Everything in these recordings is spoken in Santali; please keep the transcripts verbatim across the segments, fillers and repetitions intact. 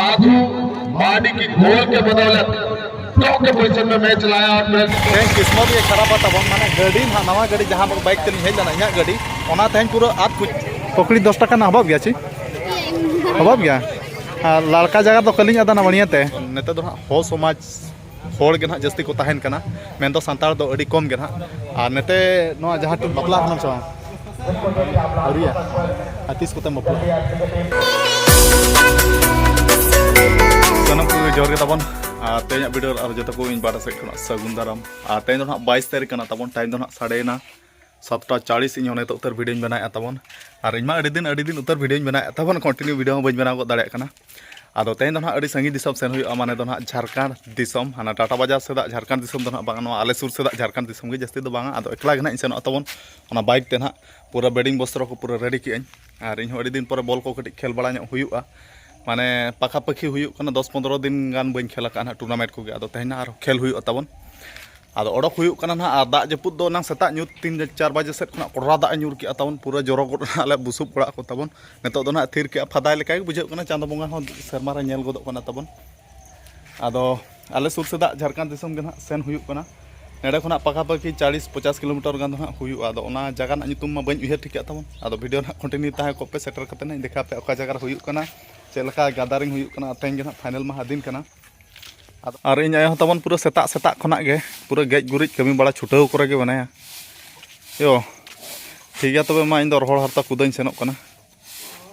साधु मार्डी की गोल के बदौलत टॉप के पोजीशन में मैच लाया और मैं ᱛᱮᱦᱮᱧ ᱠᱤᱥᱢᱚᱛ ᱜᱮ ᱠᱷᱟᱨᱟᱯᱟ ᱛᱟᱵᱚᱱ, ᱢᱟᱱᱮ ᱜᱟᱹᱰᱤ ᱱᱟᱦᱟᱜ, ᱱᱟᱣᱟ ᱜᱟᱹᱰᱤ ᱡᱟᱦᱟᱸ ᱵᱟᱭᱤᱠ ᱛᱮᱞᱤᱧ ᱦᱮᱡ ᱞᱮᱱᱟ, ᱤᱧᱟᱹᱜ ᱜᱟᱹᱰᱤ, ᱚᱱᱟ ᱛᱮᱦᱮᱧ ᱯᱩᱨᱟᱹ ᱟᱫ ᱠᱩᱪ᱾ ᱯᱚᱠᱲᱤ ᱫᱚᱥ ᱴᱟᱠᱟ ᱱᱟᱦᱟᱜ ᱚᱵᱷᱟᱵ ᱜᱮᱭᱟ ᱪᱮ? ᱚᱵᱷᱟᱵ ᱜᱮᱭᱟ᱾ ᱟᱨ ᱞᱟᱲᱠᱟ ᱡᱟᱭᱜᱟ ᱫᱚ ᱠᱟᱹᱞᱤᱧ ᱟᱫᱟ ᱱᱟ ᱵᱟᱹᱲᱤᱭᱟᱹ ᱛᱮ᱾ ᱱᱮᱛᱟᱨ ᱫᱚ ᱱᱟᱦᱟᱜ ᱦᱚᱲ ᱥᱚᱢᱟᱡᱽ ᱦᱚᱲ ᱜᱮ ᱱᱟᱦᱟᱜ ᱡᱟᱹᱥᱛᱤ ᱠᱚ ᱛᱟᱦᱮᱱ ᱠᱟᱱᱟ, ᱢᱮᱱᱫᱚ ᱥᱟᱱᱛᱟᱲ ᱫᱚ ᱟᱹᱰᱤ ᱠᱚᱢ ᱜᱮ ᱱᱟᱦᱟᱜ᱾ ᱟᱨ ᱱᱮᱛᱮ ᱱᱚᱣᱟ ᱡᱟᱦᱟᱸ ᱴᱩ ᱵᱟᱯᱞᱟ ᱠᱟᱱᱟᱢ ᱥᱮ ᱵᱟᱝ? ᱟᱹᱣᱨᱤᱭᱟ᱾ ᱟᱨ ᱛᱤᱥ ᱠᱚᱛᱮᱢ ᱵᱟᱯᱞᱟᱜᱼᱟ? ᱥᱟᱱᱟᱢ ᱠᱚᱜᱮ ᱡᱚᱦᱟᱨ ᱜᱮ ᱛᱟᱵᱚᱱ᱾ ᱟᱨ ᱛᱮᱦᱮᱧᱟᱜ ᱵᱷᱤᱰᱤᱭᱳ ᱟᱨ ᱡᱚᱛᱚ ᱠᱚ ᱤᱧ ᱵᱟᱰᱟ ᱥᱮᱫ ᱠᱷᱚᱱᱟᱜ ᱥᱟᱹᱜᱩᱱ ᱫᱟᱨᱟᱢ᱾ ᱟᱨ ᱛᱮᱦᱮᱧ ᱫᱚ ᱱᱟᱦᱟᱜ ᱵᱟᱭᱤᱥ ᱛᱟᱹᱨᱤᱠᱷ ᱠᱟᱱᱟ ᱛᱟᱵᱚᱱ, ᱴᱟᱭᱤᱢ ᱫᱚ ᱱᱟᱦᱟᱜ ᱥᱟᱰᱮᱭᱮᱱᱟ ᱥᱟᱛᱴᱟ ᱪᱟᱞᱤᱥ᱾ ᱤᱧ ᱦᱚᱸ ᱱᱤᱛᱚᱜ ᱩᱛᱟᱹᱨ ᱵᱷᱤᱰᱤᱭᱳᱧ ᱵᱮᱱᱟᱣᱮᱫᱼᱟ ᱛᱟᱵᱚᱱ᱾ ᱟᱨ ᱤᱧ ᱢᱟ ᱟᱹᱰᱤ ᱫᱤᱱ ᱟᱹᱰᱤ ᱫᱤᱱ ᱩᱛᱟᱹᱨ ᱵᱷᱤᱰᱤᱭᱳᱧ ᱵᱮᱱᱟᱣᱮᱫᱼᱟ ᱛᱟᱵᱚᱱ, ᱠᱚᱱᱴᱤᱱᱤᱭᱩ ᱵᱷᱤᱰᱤᱭᱳ ᱦᱚᱸ ᱵᱟᱹᱧ ᱵᱮᱱᱟᱣ ᱜᱚᱫ ᱫᱟᱲᱮᱭᱟᱜ ᱠᱟᱱᱟ᱾ ᱟᱫᱚ ᱛᱮᱦᱮᱧ ᱫᱚ ᱱᱟᱦᱟᱜ ᱟᱹᱰᱤ ᱥᱟᱺᱜᱤᱧ ᱫᱤᱥᱚᱢ ᱥᱮᱱ ᱦᱩᱭᱩᱜᱼᱟ, ᱢᱟᱱᱮ ᱫᱚ ᱱᱟᱦᱟᱜ ᱡᱷᱟᱲᱠᱷᱚᱸᱰ ᱫᱤᱥᱚᱢ, ᱦᱟᱱᱟ ᱴᱟᱴᱟ ᱵᱟᱡᱟᱨ ᱥᱮᱫᱟᱜ ᱡᱷᱟᱲᱠᱷᱚᱸᱰ ᱫᱤᱥᱚᱢ ᱫᱚ ᱱᱟᱦᱟᱜ ᱵᱟᱝ, ᱱᱚᱣᱟ ᱟᱞᱮ ᱥᱩᱨ ᱥᱮᱫᱟᱜ ᱡᱷᱟᱲᱠᱷᱚᱸᱰ ᱫᱤᱥᱚᱢ ᱜᱮ ᱡᱟᱹᱥᱛᱤ ᱫᱚ ᱵᱟᱝᱟ᱾ ᱟᱫᱚ ᱮᱠᱞᱟ ᱜᱮ ᱱᱟᱦᱟᱜ ᱤᱧ ᱥᱮᱱᱚᱜᱼᱟ ᱛᱟᱵᱚᱱ ᱚᱱᱟ ᱵᱟᱭᱤᱠ ᱛᱮ ᱱᱟᱦᱟᱜ᱾ ᱯᱩᱨᱟᱹ ᱵᱮᱰᱤᱝ ᱵᱚᱥᱛᱨᱚ ᱠᱚ ᱯᱩᱨᱟᱹ ᱨᱮᱰᱤ ᱠᱮᱜᱼᱟᱹᱧ᱾ ᱟᱨ ᱤᱧ ᱦᱚᱸ ᱟᱹᱰᱤ ᱫᱤᱱ ᱯᱚᱨᱮ ᱵᱚᱞ ᱠᱚ ᱠᱟᱹᱴᱤᱡ ᱠᱷᱮᱞ ᱵᱟᱲᱟ ᱧᱚᱜ ᱦᱩᱭᱩᱜᱼᱟ, ᱢᱟᱱᱮ ᱯᱟᱠᱷᱟ ᱯᱟᱹᱠᱷᱤ ᱦᱩᱭᱩᱜ ᱠᱟᱱᱟ ᱫᱚᱥ ᱯᱚᱱᱨᱚ ᱫᱤᱱ ᱜᱟᱱ ᱵᱟᱹᱧ ᱠᱷᱮᱞ ᱟᱠᱟᱫᱼᱟ ᱱᱟᱦᱟᱜ ᱴᱩᱨᱱᱟᱢᱮᱱᱴ ᱠᱚᱜᱮ᱾ ᱟᱫᱚ ᱛᱮᱦᱮᱧ ᱱᱟᱦᱟᱜ ᱟᱨᱦᱚᱸ ᱠᱷᱮᱞ ᱦᱩᱭᱩᱜᱼᱟ ᱛᱟᱵᱚᱱ᱾ ᱟᱫᱚ ᱚᱰᱚᱠ ᱦᱩᱭᱩᱜ ᱠᱟᱱᱟ ᱱᱟᱦᱟᱜ, ᱟᱨ ᱫᱟᱜ ᱡᱟᱹᱯᱩᱫ ᱫᱚ ᱮᱱᱟᱝ ᱥᱮᱛᱟᱜ ᱧᱩᱛ ᱛᱤᱱ ᱪᱟᱨ ᱵᱟᱡᱮ ᱥᱮᱫ ᱠᱷᱚᱱᱟᱜ ᱠᱚᱰᱨᱟ ᱫᱟᱜ ᱮ ᱧᱩᱨ ᱠᱮᱜᱼᱟ ᱛᱟᱵᱚᱱ, ᱯᱩᱨᱟᱹ ᱡᱚᱨᱚ ᱜᱚᱫ ᱮᱱᱟ ᱟᱞᱮ ᱵᱩᱥᱩᱵ ᱚᱲᱟᱜ ᱠᱚ ᱛᱟᱵᱚᱱ᱾ ᱱᱤᱛᱚᱜ ᱫᱚ ᱱᱟᱦᱟᱜ ᱛᱷᱤᱨ ᱠᱮᱜᱼᱟ, ᱯᱷᱟᱫᱟᱭ ᱞᱮᱠᱟ ᱜᱮ ᱵᱩᱡᱷᱟᱹᱜ ᱠᱟᱱᱟ, ᱪᱟᱸᱫᱚ ᱵᱚᱸᱜᱟ ᱦᱚᱸ ᱥᱮᱨᱢᱟ ᱨᱮ ᱧᱮᱞ ᱜᱚᱫᱚᱜ ᱠᱟᱱᱟ ᱛᱟᱵᱚᱱ᱾ ᱟᱫᱚ ᱟᱞᱮ ᱥᱩᱨ ᱥᱮᱫᱟᱜ ᱡᱷᱟᱲᱠᱷᱚᱸᱰ ᱫᱤᱥᱚᱢ ᱜᱮ ᱱᱟᱦᱟᱜ ᱥᱮᱱ ᱦᱩᱭᱩᱜ ᱠᱟᱱᱟ᱾ ᱱᱚᱸᱰᱮ ᱠᱷᱚᱱᱟᱜ ᱯᱟᱠᱷᱟ ᱯᱟᱹᱠᱷᱤ ᱪᱟᱞᱤᱥ ᱯᱚᱪᱟᱥ ᱠᱤᱞᱳᱢᱤᱴᱟᱨ ᱜᱟᱱ ᱫᱚ ᱱᱟᱦᱟᱜ ᱦᱩᱭᱩᱜᱼᱟ᱾ ᱟᱫᱚ ᱚᱱᱟ ᱡᱟᱭᱜᱟ ᱨᱮᱱᱟᱜ ᱧᱩᱛᱩᱢ ᱢᱟ ᱵᱟᱹᱧ ᱩᱭᱦᱟᱹᱨ ᱴᱷᱤᱠ ᱠᱟᱜ ᱛᱟᱵᱚᱱ᱾ ᱟᱫᱚ ᱵᱷᱤᱰᱤᱭᱳ ᱱᱟᱦᱟᱜ ᱠᱚᱱᱴᱤᱱᱤᱭᱩ ᱛᱟᱦᱮᱸ ᱠᱚᱜ ᱯᱮ, ᱥᱮᱴᱮᱨ ᱠᱟᱛᱮ ᱱᱟᱦᱟᱜ ᱤᱧ ᱫᱮᱠᱷᱟᱣ ᱯᱮᱭᱟ ᱚᱠᱟ ᱡᱟᱭᱜᱟ ᱨᱮ ᱦᱩᱭᱩᱜ ᱠᱟᱱᱟ, ᱪᱮᱫ ᱞᱮᱠᱟ ᱜᱟᱫᱟᱨᱤᱝ ᱦᱩᱭᱩᱜ ᱠᱟᱱᱟ᱾ ᱛᱮᱦᱮᱧ ᱜᱮ ᱱᱟᱦᱟᱜ ᱯᱷᱟᱭᱱᱮᱞ ᱢᱟᱦᱟ ᱫᱤᱱ ᱠᱟᱱᱟ᱾ ᱟᱫᱚ ᱟᱨ ᱤᱧ ᱟᱭᱳ ᱦᱚᱸ ᱛᱟᱵᱚᱱ ᱯᱩᱨᱟᱹ ᱥᱮᱛᱟᱜ ᱥᱮᱛᱟᱜ ᱠᱷᱚᱱᱟᱜ ᱜᱮ ᱯᱩᱨᱟᱹ ᱜᱮᱡ ᱜᱩᱨᱤᱡ ᱠᱟᱹᱢᱤ ᱵᱟᱲᱟ ᱪᱷᱩᱴᱟᱹᱣ ᱠᱚᱨᱮ ᱜᱮ ᱢᱮᱱᱟᱭᱟ᱾ ᱭᱳ, ᱴᱷᱤᱠ ᱜᱮᱭᱟ ᱛᱚᱵᱮ ᱢᱟ, ᱤᱧ ᱫᱚ ᱨᱚᱦᱚᱲ ᱦᱟᱨᱛᱟ ᱠᱩᱫᱟᱹᱧ ᱥᱮᱱᱚᱜ ᱠᱟᱱᱟ᱾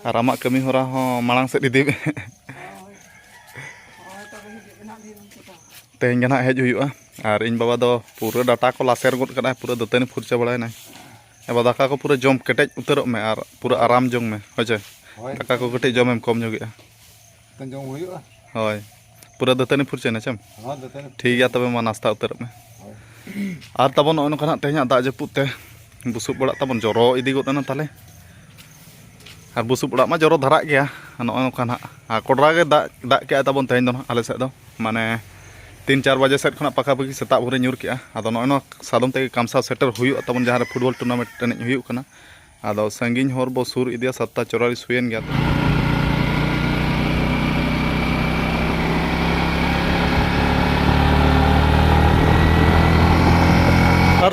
ᱟᱨ ᱟᱢᱟᱜ ᱠᱟᱹᱢᱤ ᱦᱚᱨᱟ ᱦᱚᱸ ᱢᱟᱲᱟᱝ ᱥᱮᱫ ᱤᱫᱤ ᱢᱮ᱾ ᱛᱮᱦᱮᱧ ᱜᱮ ᱱᱟᱦᱟᱜ ᱦᱮᱡ ᱦᱩᱭᱩᱜᱼᱟ᱾ ᱟᱨ ᱤᱧ ᱵᱟᱵᱟ ᱫᱚ ᱯᱩᱨᱟᱹ ᱰᱟᱴᱟ ᱠᱚ ᱞᱟᱥᱮᱨ ᱜᱚᱫ ᱠᱟᱫᱟᱭ, ᱯᱩᱨᱟᱹ ᱫᱟᱹᱛᱟᱹᱱᱤ ᱯᱷᱩᱨᱪᱟᱹ ᱵᱟᱲᱟᱭᱮᱱᱟᱭ᱾ ᱮ ᱵᱟ, ᱫᱟᱠᱟ ᱠᱚ ᱯᱩᱨᱟᱹ ᱡᱚᱢ ᱠᱮᱴᱮᱡ ᱩᱛᱟᱹᱨᱚᱜ ᱢᱮ ᱟᱨ ᱯᱩᱨᱟᱹ ᱟᱨᱟᱢ ᱡᱚᱝ ᱢᱮ, ᱦᱳᱭ ᱪᱮ? ᱦᱳᱭ᱾ ᱫᱟᱠᱟ ᱠᱚ ᱠᱟᱹᱴᱤᱡ ᱡᱚᱢᱮᱢ ᱠᱚᱢ ᱧᱚᱜᱮᱜᱼᱟ᱾ ᱫᱟᱹᱛᱟᱹᱱᱤ ᱡᱚᱢ ᱦᱩᱭᱩᱜᱼᱟ᱾ ᱦᱳᱭ, ᱯᱩᱨᱟᱹ ᱫᱟᱹᱛᱟᱹᱱᱤ ᱯᱷᱩᱨᱪᱟᱹᱭᱮᱱᱟ ᱪᱮᱢ? ᱦᱚᱸ, ᱫᱟᱹᱛᱟᱹᱱᱤ ᱴᱷᱤᱠ ᱜᱮᱭᱟ ᱯᱷᱩᱨᱪᱟᱹ᱾ ᱛᱚᱵᱮ ᱢᱟ, ᱱᱟᱥᱛᱟ ᱩᱛᱟᱹᱨᱚᱜ ᱢᱮ᱾ ᱦᱳᱭ᱾ ᱟᱨ ᱛᱟᱵᱚᱱ ᱱᱚᱜᱼᱚᱭ ᱱᱚᱝᱠᱟ ᱱᱟᱜ ᱛᱮᱦᱮᱧᱟᱜ ᱫᱟᱜ ᱡᱟᱹᱯᱩᱫ ᱛᱮ ᱵᱩᱥᱩᱵ ᱚᱲᱟᱜ ᱛᱟᱵᱚᱱ ᱡᱚᱨᱚ ᱤᱫᱤ ᱜᱚᱫ ᱮᱱᱟ ᱛᱟᱞᱮ᱾ ᱟᱨ ᱵᱩᱥᱩᱵ ᱚᱲᱟᱜ ᱢᱟ ᱡᱚᱨᱚ ᱫᱷᱟᱨᱟᱜ ᱜᱮᱭᱟ᱾ ᱱᱚᱜᱼᱚᱭ ᱱᱚᱝᱠᱟ ᱱᱟᱜ ᱟᱨ ᱠᱚᱰᱨᱟ ᱜᱮ ᱫᱟᱜ, ᱫᱟᱜ ᱠᱮᱜᱼᱟᱭ ᱛᱟᱵᱚᱱ ᱛᱮᱦᱮᱧ ᱫᱚ ᱱᱟᱜ ᱟᱞᱮ ᱥᱮᱫ ᱫᱚ᱾ ᱢᱟᱱᱮ ᱛᱤᱱ ᱪᱟᱨ ᱵᱟᱡᱮ ᱥᱮᱫ ᱠᱷᱚᱱᱟᱜ ᱯᱟᱠᱷᱟ ᱯᱟᱹᱠᱷᱤ ᱥᱮᱛᱟᱜ ᱵᱷᱳᱨᱮ ᱧᱩᱨ ᱠᱮᱜᱼᱟ᱾ ᱟᱫᱚ ᱱᱚᱜᱼᱚᱭ ᱱᱚᱣᱟ ᱥᱟᱫᱚᱢ ᱛᱮᱜᱮ ᱠᱟᱢᱥᱟᱣ ᱥᱮᱴᱮᱨ ᱦᱩᱭᱩᱜᱼᱟ ᱛᱟᱵᱚᱱ, ᱡᱟᱦᱟᱸ ᱨᱮ ᱯᱷᱩᱴᱵᱚᱞ ᱴᱩᱨᱱᱟᱢᱮᱱᱴ ᱮᱱᱮᱡ ᱦᱩᱭᱩᱜ ᱠᱟᱱᱟ᱾ ᱟᱫᱚ ᱥᱟᱺᱜᱤᱧ ᱦᱚᱨ ᱵᱚ ᱥᱩᱨ ᱤᱫᱤᱭᱟ, ᱥᱟᱛᱴᱟ ᱪᱚᱣᱣᱟᱞᱤᱥ ᱦᱩᱭᱮᱱ ᱜᱮᱭᱟ᱾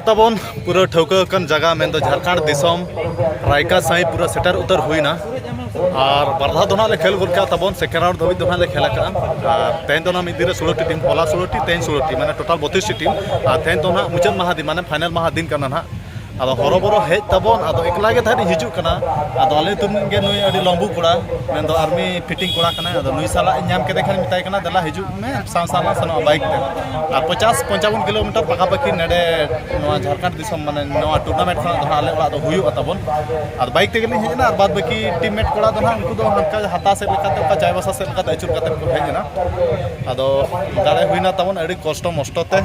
ᱛᱟᱵᱚᱱ ᱯᱩᱨᱟᱹ ᱴᱷᱟᱹᱣᱠᱟᱹ ᱟᱠᱟᱱ ᱡᱟᱭᱜᱟ, ᱢᱮᱱᱫᱚ ᱡᱷᱟᱲᱠᱷᱚᱸᱰ ᱫᱤᱥᱚᱢ ᱨᱟᱭᱠᱟ ᱥᱟᱹᱭ ᱯᱩᱨᱟᱹ ᱥᱮᱴᱮᱨ ᱩᱛᱟᱹᱨ ᱦᱩᱭᱱᱟ᱾ ᱟᱨ ᱵᱟᱨ ᱫᱷᱟᱣ ᱫᱚ ᱱᱟᱦᱟᱜ ᱞᱮ ᱠᱷᱮᱞ ᱜᱚᱫ ᱠᱟᱜᱼᱟ, ᱛᱟᱵᱚᱱ ᱥᱮᱠᱮᱱᱰ ᱨᱟᱣᱩᱱᱰ ᱫᱷᱟᱹᱵᱤᱡ ᱫᱚ ᱱᱟᱦᱟᱜ ᱞᱮ ᱠᱷᱮᱞ ᱟᱠᱟᱜᱼᱟ᱾ ᱟᱨ ᱛᱮᱦᱮᱧ ᱫᱚ ᱱᱟᱦᱟᱜ ᱢᱤᱫ ᱫᱤᱱ ᱨᱮ ᱥᱳᱞᱳ ᱴᱤ ᱴᱤᱢ, ᱦᱚᱞᱟ ᱥᱳᱞᱳ ᱴᱤ, ᱛᱮᱦᱮᱧ ᱥᱳᱞᱳ ᱴᱤ, ᱢᱟᱱᱮ ᱴᱳᱴᱟᱞ ᱵᱚᱛᱤᱥ ᱴᱤ ᱴᱤᱢ᱾ ᱟᱨ ᱛᱮᱦᱮᱧ ᱫᱚ ᱱᱟᱦᱟᱜ ᱢᱩᱪᱟᱹᱫ ᱢᱟᱦᱟ ᱫᱤᱱ, ᱢᱟᱱᱮ ᱯᱷᱟᱭᱱᱮᱞ ᱢᱟᱦᱟ ᱫᱤᱱ ᱠᱟᱱᱟ ᱱᱟᱦᱟᱜ᱾ ᱟᱫᱚ ᱦᱚᱨᱚᱵᱚᱨᱚ ᱦᱮᱡ ᱛᱟᱵᱚᱱ, ᱟᱫᱚ ᱮᱠᱞᱟ ᱜᱮ ᱛᱟᱦᱮᱸ ᱤᱧ ᱦᱤᱡᱩᱜ ᱠᱟᱱᱟ᱾ ᱟᱫᱚ ᱟᱞᱮ ᱟᱹᱛᱩ ᱨᱤᱱᱤᱡ ᱜᱮ ᱱᱩᱭ ᱟᱹᱰᱤ ᱞᱚᱢᱵᱩ ᱠᱚᱲᱟ, ᱢᱮᱱᱫᱚ ᱟᱨᱢᱤ ᱯᱷᱤᱴᱤᱝ ᱠᱚᱲᱟ ᱠᱟᱱᱟᱭ᱾ ᱟᱫᱚ ᱱᱩᱭ ᱥᱟᱞᱟᱜ ᱤᱧ ᱧᱟᱢ ᱠᱮᱫᱮ ᱠᱷᱟᱱ ᱢᱮᱛᱟᱭ ᱠᱟᱱᱟ, "ᱫᱮᱞᱟ ᱦᱤᱡᱩᱜ ᱢᱮ, ᱥᱟᱶ ᱥᱟᱶ ᱞᱟᱝ ᱥᱮᱱᱚᱜᱼᱟ ᱵᱟᱭᱤᱠ ᱛᱮ᱾" ᱟᱨ ᱯᱚᱪᱟᱥ ᱯᱚᱧᱪᱟᱵᱚᱱ ᱠᱤᱞᱳᱢᱤᱴᱟᱨ ᱯᱟᱠᱟᱯᱟᱠᱤ ᱱᱮᱰᱮ ᱱᱚᱣᱟ ᱡᱷᱟᱲᱠᱷᱚᱸᱰ ᱫᱤᱥᱚᱢ, ᱢᱟᱱᱮ ᱱᱚᱣᱟ ᱴᱩᱨᱱᱟᱢᱮᱱᱴ ᱠᱷᱚᱱᱟᱜ ᱫᱚ ᱦᱟᱸᱜ ᱟᱞᱮ ᱚᱲᱟᱜ ᱫᱚ ᱦᱩᱭᱩᱜᱼᱟ ᱛᱟᱵᱚᱱ᱾ ᱟᱨ ᱵᱟᱭᱤᱠ ᱛᱮᱜᱮ ᱞᱤᱧ ᱦᱮᱡ ᱮᱱᱟ, ᱟᱨ ᱵᱟᱫ ᱵᱟᱹᱠᱤ ᱴᱤᱢ ᱢᱮᱴ ᱠᱚᱲᱟ ᱫᱚ ᱦᱟᱸᱜ ᱩᱱᱠᱩ ᱫᱚ ᱦᱟᱱᱠᱟ ᱦᱟᱛᱟ ᱥᱮᱫ ᱞᱮᱠᱟᱛᱮ, ᱚᱠᱟ ᱪᱟᱭᱵᱟᱥᱟ ᱥᱮᱫ ᱞᱮᱠᱟᱛᱮ ᱟᱹᱪᱩᱨ ᱠᱟᱛᱮ ᱠᱚ ᱦᱮᱡ ᱮᱱᱟ᱾ ᱟᱫᱚ ᱫᱟᱲᱮ ᱦᱩᱭᱱᱟ ᱛᱟᱵᱚᱱ ᱟᱹᱰᱤ ᱠᱚᱥᱴᱚ ᱢᱚᱥᱴᱚ ᱛᱮ᱾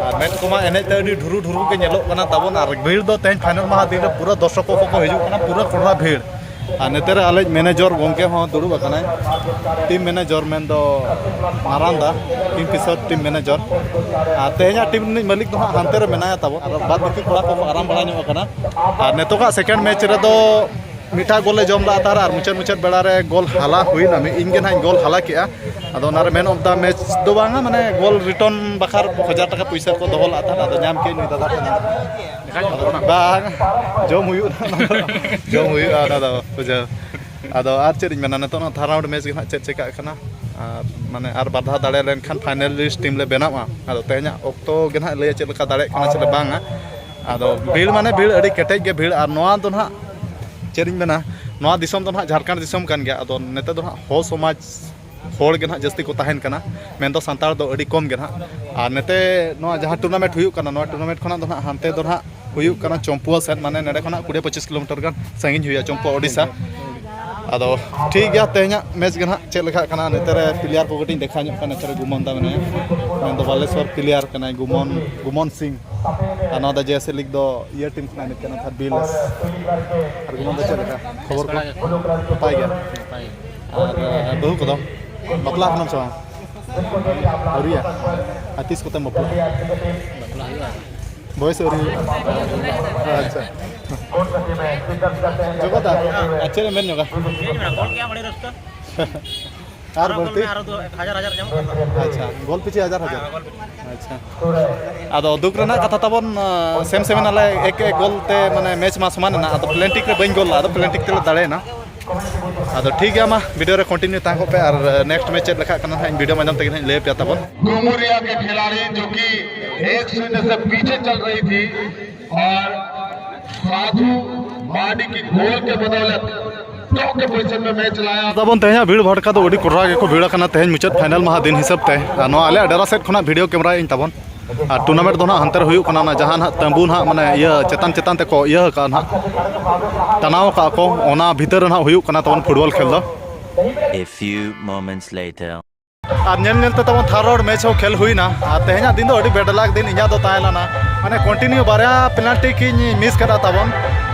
ᱟᱨ ᱢᱮᱫ ᱠᱚᱢᱟ ᱮᱱᱮᱡ ᱛᱮ ᱟᱹᱰᱤ ᱰᱷᱩᱨᱩ ᱰᱷᱩᱨᱩ ᱜᱮ ᱧᱮᱞᱚᱜ ᱠᱟᱱᱟ ᱛᱟᱵᱚᱱ᱾ ᱟᱨ ᱵᱷᱤᱲ ᱫᱚ ᱛᱮᱦᱮᱧ ᱯᱷᱟᱭᱱᱮᱞ ᱢᱟᱦᱟ ᱫᱤᱱ ᱨᱮ ᱯᱩᱨᱟᱹ ᱫᱚᱨᱥᱚᱠ ᱠᱚᱠᱚ ᱦᱤᱡᱩᱜ ᱠᱟᱱᱟ, ᱯᱩᱨᱟᱹ ᱠᱚᱲᱟ ᱵᱷᱤᱲ᱾ ᱟᱨ ᱱᱚᱛᱮ ᱨᱮ ᱟᱞᱮᱭᱤᱡ ᱢᱮᱱᱮᱡᱚᱨ ᱜᱚᱢᱠᱮ ᱦᱚᱸ ᱫᱩᱲᱩᱵ ᱟᱠᱟᱱᱟᱭ, ᱴᱤᱢ ᱢᱮᱱᱮᱡᱚᱨ ᱢᱮᱱᱫᱚ ᱱᱟᱨᱟᱱᱫᱟ, ᱠᱤᱝ ᱯᱷᱤᱥᱟᱨ ᱴᱤᱢ ᱢᱮᱱᱮᱡᱚᱨ᱾ ᱟᱨ ᱛᱮᱦᱮᱧᱟᱜ ᱴᱤᱢ ᱨᱤᱱᱤᱡ ᱢᱟᱹᱞᱤᱠ ᱫᱚ ᱦᱟᱸᱜ ᱦᱟᱱᱛᱮ ᱨᱮ ᱢᱮᱱᱟᱭᱟ ᱛᱟᱵᱚᱱ, ᱟᱨ ᱵᱟᱫ ᱵᱟᱹᱠᱤ ᱠᱚᱲᱟ ᱠᱚᱠᱚ ᱟᱨᱟᱢ ᱵᱟᱲᱟ ᱧᱚᱜ ᱟᱠᱟᱱᱟ᱾ ᱟᱨ ᱱᱤᱛᱚᱜᱟᱜ ᱥᱮᱠᱮᱱᱰ ᱢᱮᱪ ᱨᱮᱫᱚ ᱢᱤᱫᱴᱟᱝ ᱜᱳᱞ ᱞᱮ ᱡᱚᱢ ᱞᱮᱫᱟ ᱛᱟᱦᱮᱸ, ᱟᱨ ᱢᱩᱪᱟᱹᱫ ᱢᱩᱪᱟᱹᱫ ᱵᱮᱲᱟ ᱨᱮ ᱜᱳᱞ ᱦᱟᱞᱟ ᱦᱩᱭᱱᱟ, ᱢᱤᱫ ᱤᱧ ᱜᱮ ᱱᱟᱦᱟᱜ ᱤᱧ ᱜᱳᱞ ᱦᱟᱞᱟ ᱠᱮᱜᱼᱟ᱾ ᱟᱫᱚ ᱚᱱᱟᱨᱮ ᱢᱮᱱ ᱚᱯᱷ ᱫᱟ ᱢᱮᱪ ᱫᱚ ᱵᱟᱝᱟ, ᱢᱟᱱᱮ ᱜᱳᱞ ᱨᱤᱴᱟᱨᱱ ᱵᱟᱠᱷᱨᱟ ᱦᱟᱡᱟᱨ ᱴᱟᱠᱟ ᱯᱩᱭᱥᱟᱹ ᱠᱚ ᱫᱚᱦᱚ ᱞᱮᱫᱟ ᱛᱟᱦᱮᱸ, ᱟᱫᱚ ᱧᱟᱢ ᱠᱮᱜ ᱱᱩᱭ ᱫᱟᱫᱟ ᱴᱷᱮᱱ᱾ ᱵᱟᱝ, ᱡᱚᱢ ᱦᱩᱭᱩᱜᱼᱟ, ᱚᱱᱟ ᱫᱚ ᱡᱚᱢ ᱦᱩᱭᱩᱜᱼᱟ, ᱚᱱᱟ ᱫᱚ ᱵᱩᱡᱷᱟᱹᱣ᱾ ᱟᱫᱚ ᱟᱨ ᱪᱮᱫ ᱤᱧ ᱢᱮᱱᱟ, ᱱᱤᱛᱚᱜ ᱱᱚᱣᱟ ᱛᱷᱟᱨᱰ ᱨᱟᱣᱩᱱᱰ ᱢᱮᱪ ᱜᱮ ᱱᱟᱦᱟᱜ ᱪᱮᱫ ᱪᱮᱠᱟᱜ ᱠᱟᱱᱟ᱾ ᱟᱨ ᱢᱟᱱᱮ ᱟᱨ ᱵᱟᱨ ᱫᱷᱟᱣ ᱫᱟᱲᱮ ᱞᱮᱱᱠᱷᱟᱱ ᱯᱷᱟᱭᱱᱟᱞᱤᱥᱴ ᱴᱤᱢ ᱞᱮ ᱵᱮᱱᱟᱣᱟ᱾ ᱟᱫᱚ ᱛᱮᱦᱮᱧᱟᱜ ᱚᱠᱛᱚ ᱜᱮ ᱱᱟᱦᱟᱜ ᱞᱟᱹᱭᱟ ᱪᱮᱫ ᱞᱮᱠᱟ ᱫᱟᱲᱮᱜ ᱠᱟᱱᱟ ᱪᱮᱫ ᱵᱟᱝᱟ᱾ ᱟᱫᱚ ᱵᱷᱤᱲ ᱢᱟᱱᱮ ᱵᱷᱤᱲ, ᱟᱹᱰᱤ ᱠᱮᱴᱮᱡ ᱜᱮ ᱵᱷᱤᱲ᱾ ᱟᱨ ᱱᱚᱣᱟ ᱫᱚ ᱱᱟᱦᱟᱜ ᱪᱮᱫ ᱤᱧ ᱢᱮᱱᱟ, ᱱᱚᱣᱟ ᱫᱤᱥᱚᱢ ᱫᱚ ᱱᱟᱦᱟᱜ ᱡᱷᱟᱲᱠᱷᱚᱸᱰ ᱫᱤᱥᱚᱢ ᱠᱟᱱ ᱜᱮᱭᱟ᱾ ᱟᱫᱚ ᱱᱮᱛᱟᱨ ᱫᱚ ᱱᱟᱦᱟᱜ ᱦᱚᱲ ᱥᱚᱢᱟᱡᱽ ᱦᱚᱲ ᱜᱮ ᱱᱟᱦᱟᱜ ᱡᱟᱹᱥᱛᱤ ᱠᱚ ᱛᱟᱦᱮᱱ ᱠᱟᱱᱟ, ᱢᱮᱱᱫᱚ ᱥᱟᱱᱛᱟᱲ ᱫᱚ ᱟᱹᱰᱤ ᱠᱚᱢ ᱜᱮ ᱱᱟᱦᱟᱜ᱾ ᱟᱨ ᱱᱚᱛᱮ ᱱᱚᱣᱟ ᱡᱟᱦᱟᱸ ᱴᱩᱨᱱᱟᱢᱮᱱᱴ ᱦᱩᱭᱩᱜ ᱠᱟᱱᱟ, ᱱᱚᱣᱟ ᱴᱩᱨᱱᱟᱢᱮᱱᱴ ᱠᱷᱚᱱᱟᱜ ᱫᱚ ᱱᱟᱦᱟᱜ ᱦᱟᱱᱛᱮ ᱫᱚ ᱱᱟᱦᱟᱜ ᱦᱩᱭᱩᱜ ᱠᱟᱱᱟ ᱪᱚᱢᱯᱩᱣᱟ ᱥᱮᱫ, ᱢᱟᱱᱮ ᱱᱚᱸᱰᱮ ᱠᱷᱚᱱᱟᱜ ᱠᱩᱲᱤ ᱯᱚᱸᱪᱤᱥ ᱠᱤᱞᱳᱢᱤᱴᱟᱨ ᱜᱟᱱ ᱥᱟᱺᱜᱤᱧ ᱦᱩᱭᱩᱜᱼᱟ, ᱪᱚᱢᱯᱩᱣᱟ, ᱳᱰᱤᱥᱟ᱾ ᱟᱫᱚ ᱴᱷᱤᱠ ᱜᱮᱭᱟ, ᱛᱮᱦᱮᱧᱟᱜ ᱢᱮᱪ ᱜᱮ ᱱᱟᱦᱟᱜ ᱪᱮᱫ ᱞᱮᱠᱟᱜ ᱠᱟᱱᱟ᱾ ᱱᱚᱛᱮ ᱨᱮ ᱯᱞᱮᱭᱟᱨ ᱠᱚ ᱠᱟᱹᱴᱤᱡ ᱤᱧ ᱫᱮᱠᱷᱟᱣ ᱧᱚᱜ ᱠᱟᱱᱟ᱾ ᱱᱚᱛᱮ ᱨᱮ ᱜᱩᱢᱚᱱ ᱫᱟ ᱢᱮᱱᱟᱭᱟ, ᱢᱮᱱᱫᱚ ᱵᱟᱞᱮᱥᱚᱨ ᱯᱞᱮᱭᱟᱨ ᱠᱟᱱᱟᱭ, ᱜᱩᱢᱚᱱ, ᱜᱩᱢᱚᱱ ᱥᱤᱝ᱾ ᱟᱨ ᱱᱚᱣᱟ ᱫᱚ ᱡᱮᱭᱥᱮ ᱞᱤᱜᱽ ᱫᱚ ᱤᱭᱟᱹ ᱴᱤᱢ ᱠᱷᱚᱱᱟᱜ ᱮᱱᱮᱡ ᱠᱟᱱᱟ, ᱛᱷᱟᱨᱰ ᱵᱤ ᱮᱞ ᱮᱥ᱾ ᱟᱨ ᱜᱩᱢᱚᱱ ᱫᱚ ᱪᱮᱫ ᱞᱮᱠᱟ ᱠᱷᱚᱵᱚᱨ ᱠᱚ? ᱱᱟᱯᱟᱭ ᱜᱮ᱾ ᱱᱟᱯᱟᱭ ᱜᱮ᱾ ᱟᱨ ᱵᱟᱹᱦᱩ ᱠᱚᱫᱚ ᱵᱟᱯᱞᱟ ᱠᱟᱱᱟᱢ ᱥᱮ ᱵᱟᱝ? ᱟᱹᱣᱨᱤᱭᱟ? ᱟᱨ ᱛᱤᱥ ᱠᱚᱛᱮᱢ ᱵᱟᱯᱞᱟᱜᱼᱟ? ᱵᱟᱯᱞᱟ ᱦᱩᱭᱩᱜᱼᱟ᱾ ᱵᱚᱭᱮᱥ ᱟᱹᱣᱨᱤ ᱦᱩᱭᱩᱜᱼᱟ? ᱟᱪᱪᱷᱟ᱾ ᱡᱚᱜᱚᱛᱟ, ᱟᱨ ᱪᱮᱫ ᱮᱢ ᱢᱮᱱ ᱧᱚᱜᱟ? ᱪᱮᱫ ᱤᱧ ᱢᱮᱱᱟ, ᱵᱚᱞ ᱜᱮ ᱟᱹᱰᱤ ᱨᱟᱹᱥᱠᱟᱹ᱾ ᱟᱨ ᱵᱟᱹᱲᱛᱤ? ᱟᱨᱚ ᱫᱚ ᱦᱟᱡᱟᱨ ᱦᱟᱡᱟᱨ ᱧᱟᱢᱚᱜ ᱠᱟᱱᱟ᱾ ᱟᱪᱪᱷᱟ, ᱜᱳᱞ ᱯᱤᱪᱷᱤ ᱦᱟᱡᱟᱨ ᱦᱟᱡᱟᱨ᱾ ᱦᱮᱸ, ᱜᱳᱞ ᱯᱤᱪᱷᱤ᱾ ᱟᱪᱪᱷᱟ, ᱟᱫᱚ ᱫᱩᱠ ᱨᱮᱱᱟᱜ ᱠᱟᱛᱷᱟ ᱛᱟᱵᱚᱱ, ᱥᱮᱢ ᱥᱮᱢ ᱮᱱᱟᱞᱮ, ᱮᱠ ᱮᱠ ᱜᱳᱞ ᱛᱮ ᱢᱟᱱᱮ ᱢᱮᱪ ᱢᱟ ᱥᱚᱢᱟᱱ ᱮᱱᱟ, ᱟᱫᱚ ᱯᱮᱱᱟᱞᱴᱤ ᱨᱮ ᱵᱟᱹᱧ ᱜᱳᱞ ᱞᱮᱫᱟ, ᱟᱫᱚ ᱯᱮᱱᱟᱞᱴᱤ ᱛᱮᱞᱮ ᱫᱟᱲᱮᱭᱮᱱᱟ᱾ ᱟᱫᱚ ᱴᱷᱤᱠ ᱜᱮᱭᱟ, ᱢᱟ ᱵᱷᱤᱰᱤᱭᱳ ᱨᱮ ᱠᱚᱱᱴᱤᱱᱤᱭᱩ ᱛᱟᱦᱮᱸ ᱠᱚᱜ ᱯᱮ, ᱟᱨ ᱱᱮᱠᱥᱴ ᱢᱮᱪ ᱪᱮᱫ ᱞᱮᱠᱟᱜ ᱠᱟᱱᱟ ᱦᱟᱸᱜ ᱤᱧ ᱵᱷᱤᱰᱤᱭᱳ ᱢᱟᱫᱽᱫᱷᱚᱢ ᱛᱮᱜᱮ ᱦᱟᱸᱜ ᱤᱧ ᱞᱟᱹᱭ ᱟᱯᱮᱭᱟ ᱛᱟᱵᱚᱱ᱾ डुमरिया के खिलाड़ी जो कि एक शून्य से पीछे चल रही थी और साधु मार्डी की गोल के बदौलत टॉप के पोजीशन में मैच लाया। ᱛᱟᱵᱚᱱ ᱛᱮᱦᱮᱧᱟᱜ ᱵᱷᱤᱲ ᱵᱷᱟᱴᱠᱟ ᱫᱚ ᱟᱹᱰᱤ ᱠᱚᱰᱨᱟ ᱜᱮᱠᱚ ᱵᱷᱤᱲ ᱟᱠᱟᱱᱟ ᱛᱮᱦᱮᱧ ᱢᱩᱪᱟᱹᱫ ᱯᱷᱟᱭᱱᱟᱞ ᱢᱟᱦᱟ ᱫᱤᱱ ᱦᱤᱥᱟᱹᱵ ᱛᱮ᱾ ᱟᱨ ᱱᱚᱣᱟ ᱟᱞᱮ ᱰᱮᱨᱟ ᱥᱮᱫ ᱠᱷᱚᱱᱟᱜ ᱵᱷᱤᱰᱤᱭᱳ ᱠᱮᱢᱮᱨᱟᱭᱟᱹᱧ ᱛᱟᱵᱚᱱ᱾ ᱟᱨ ᱴᱩᱨᱱᱟᱢᱮᱱᱴ ᱫᱚ ᱱᱟᱦᱟᱜ ᱦᱟᱱᱛᱮ ᱨᱮ ᱦᱩᱭᱩᱜ ᱠᱟᱱᱟ, ᱚᱱᱟ ᱡᱟᱦᱟᱸ ᱱᱟᱦᱟᱜ ᱛᱟᱹᱢᱵᱩ ᱱᱟᱦᱟᱜ ᱢᱟᱱᱮ ᱤᱭᱟᱹ ᱪᱮᱛᱟᱱ ᱪᱮᱛᱟᱱ ᱛᱮᱠᱚ ᱤᱭᱟᱹ ᱟᱠᱟᱫᱼᱟ ᱱᱟᱦᱟᱜ, ᱴᱟᱱᱟᱣ ᱟᱠᱟᱫ ᱠᱚ, ᱚᱱᱟ ᱵᱷᱤᱛᱟᱹᱨ ᱨᱮ ᱱᱟᱦᱟᱜ ᱦᱩᱭᱩᱜ ᱠᱟᱱᱟ ᱛᱟᱵᱚᱱ ᱯᱷᱩᱴᱵᱚᱞ ᱠᱷᱮᱞ ᱫᱚ᱾ A few moments later. ᱟᱨ ᱧᱮᱞ ᱧᱮᱞ ᱛᱮ ᱛᱟᱵᱚᱱ ᱛᱷᱟᱨᱰ ᱨᱟᱣᱩᱱᱰ ᱢᱮᱪ ᱦᱚᱸ ᱠᱷᱮᱞ ᱦᱩᱭᱱᱟ᱾ ᱟᱨ ᱛᱮᱦᱮᱧᱟᱜ ᱫᱤᱱ ᱫᱚ ᱟᱹᱰᱤ ᱵᱮᱰ ᱞᱟᱠ ᱫᱤᱱ ᱤᱧᱟᱹᱜ ᱫᱚ ᱛᱟᱦᱮᱸ ᱞᱮᱱᱟ, ᱢᱟᱱᱮ ᱠᱚᱱᱴᱤᱱᱤᱭᱩ ᱵᱟᱨᱭᱟ ᱯᱮᱱᱟᱞᱴᱤ ᱠᱤᱧ ᱢᱤᱥ ᱠᱟᱫᱟ ᱛᱟᱵᱚᱱ᱾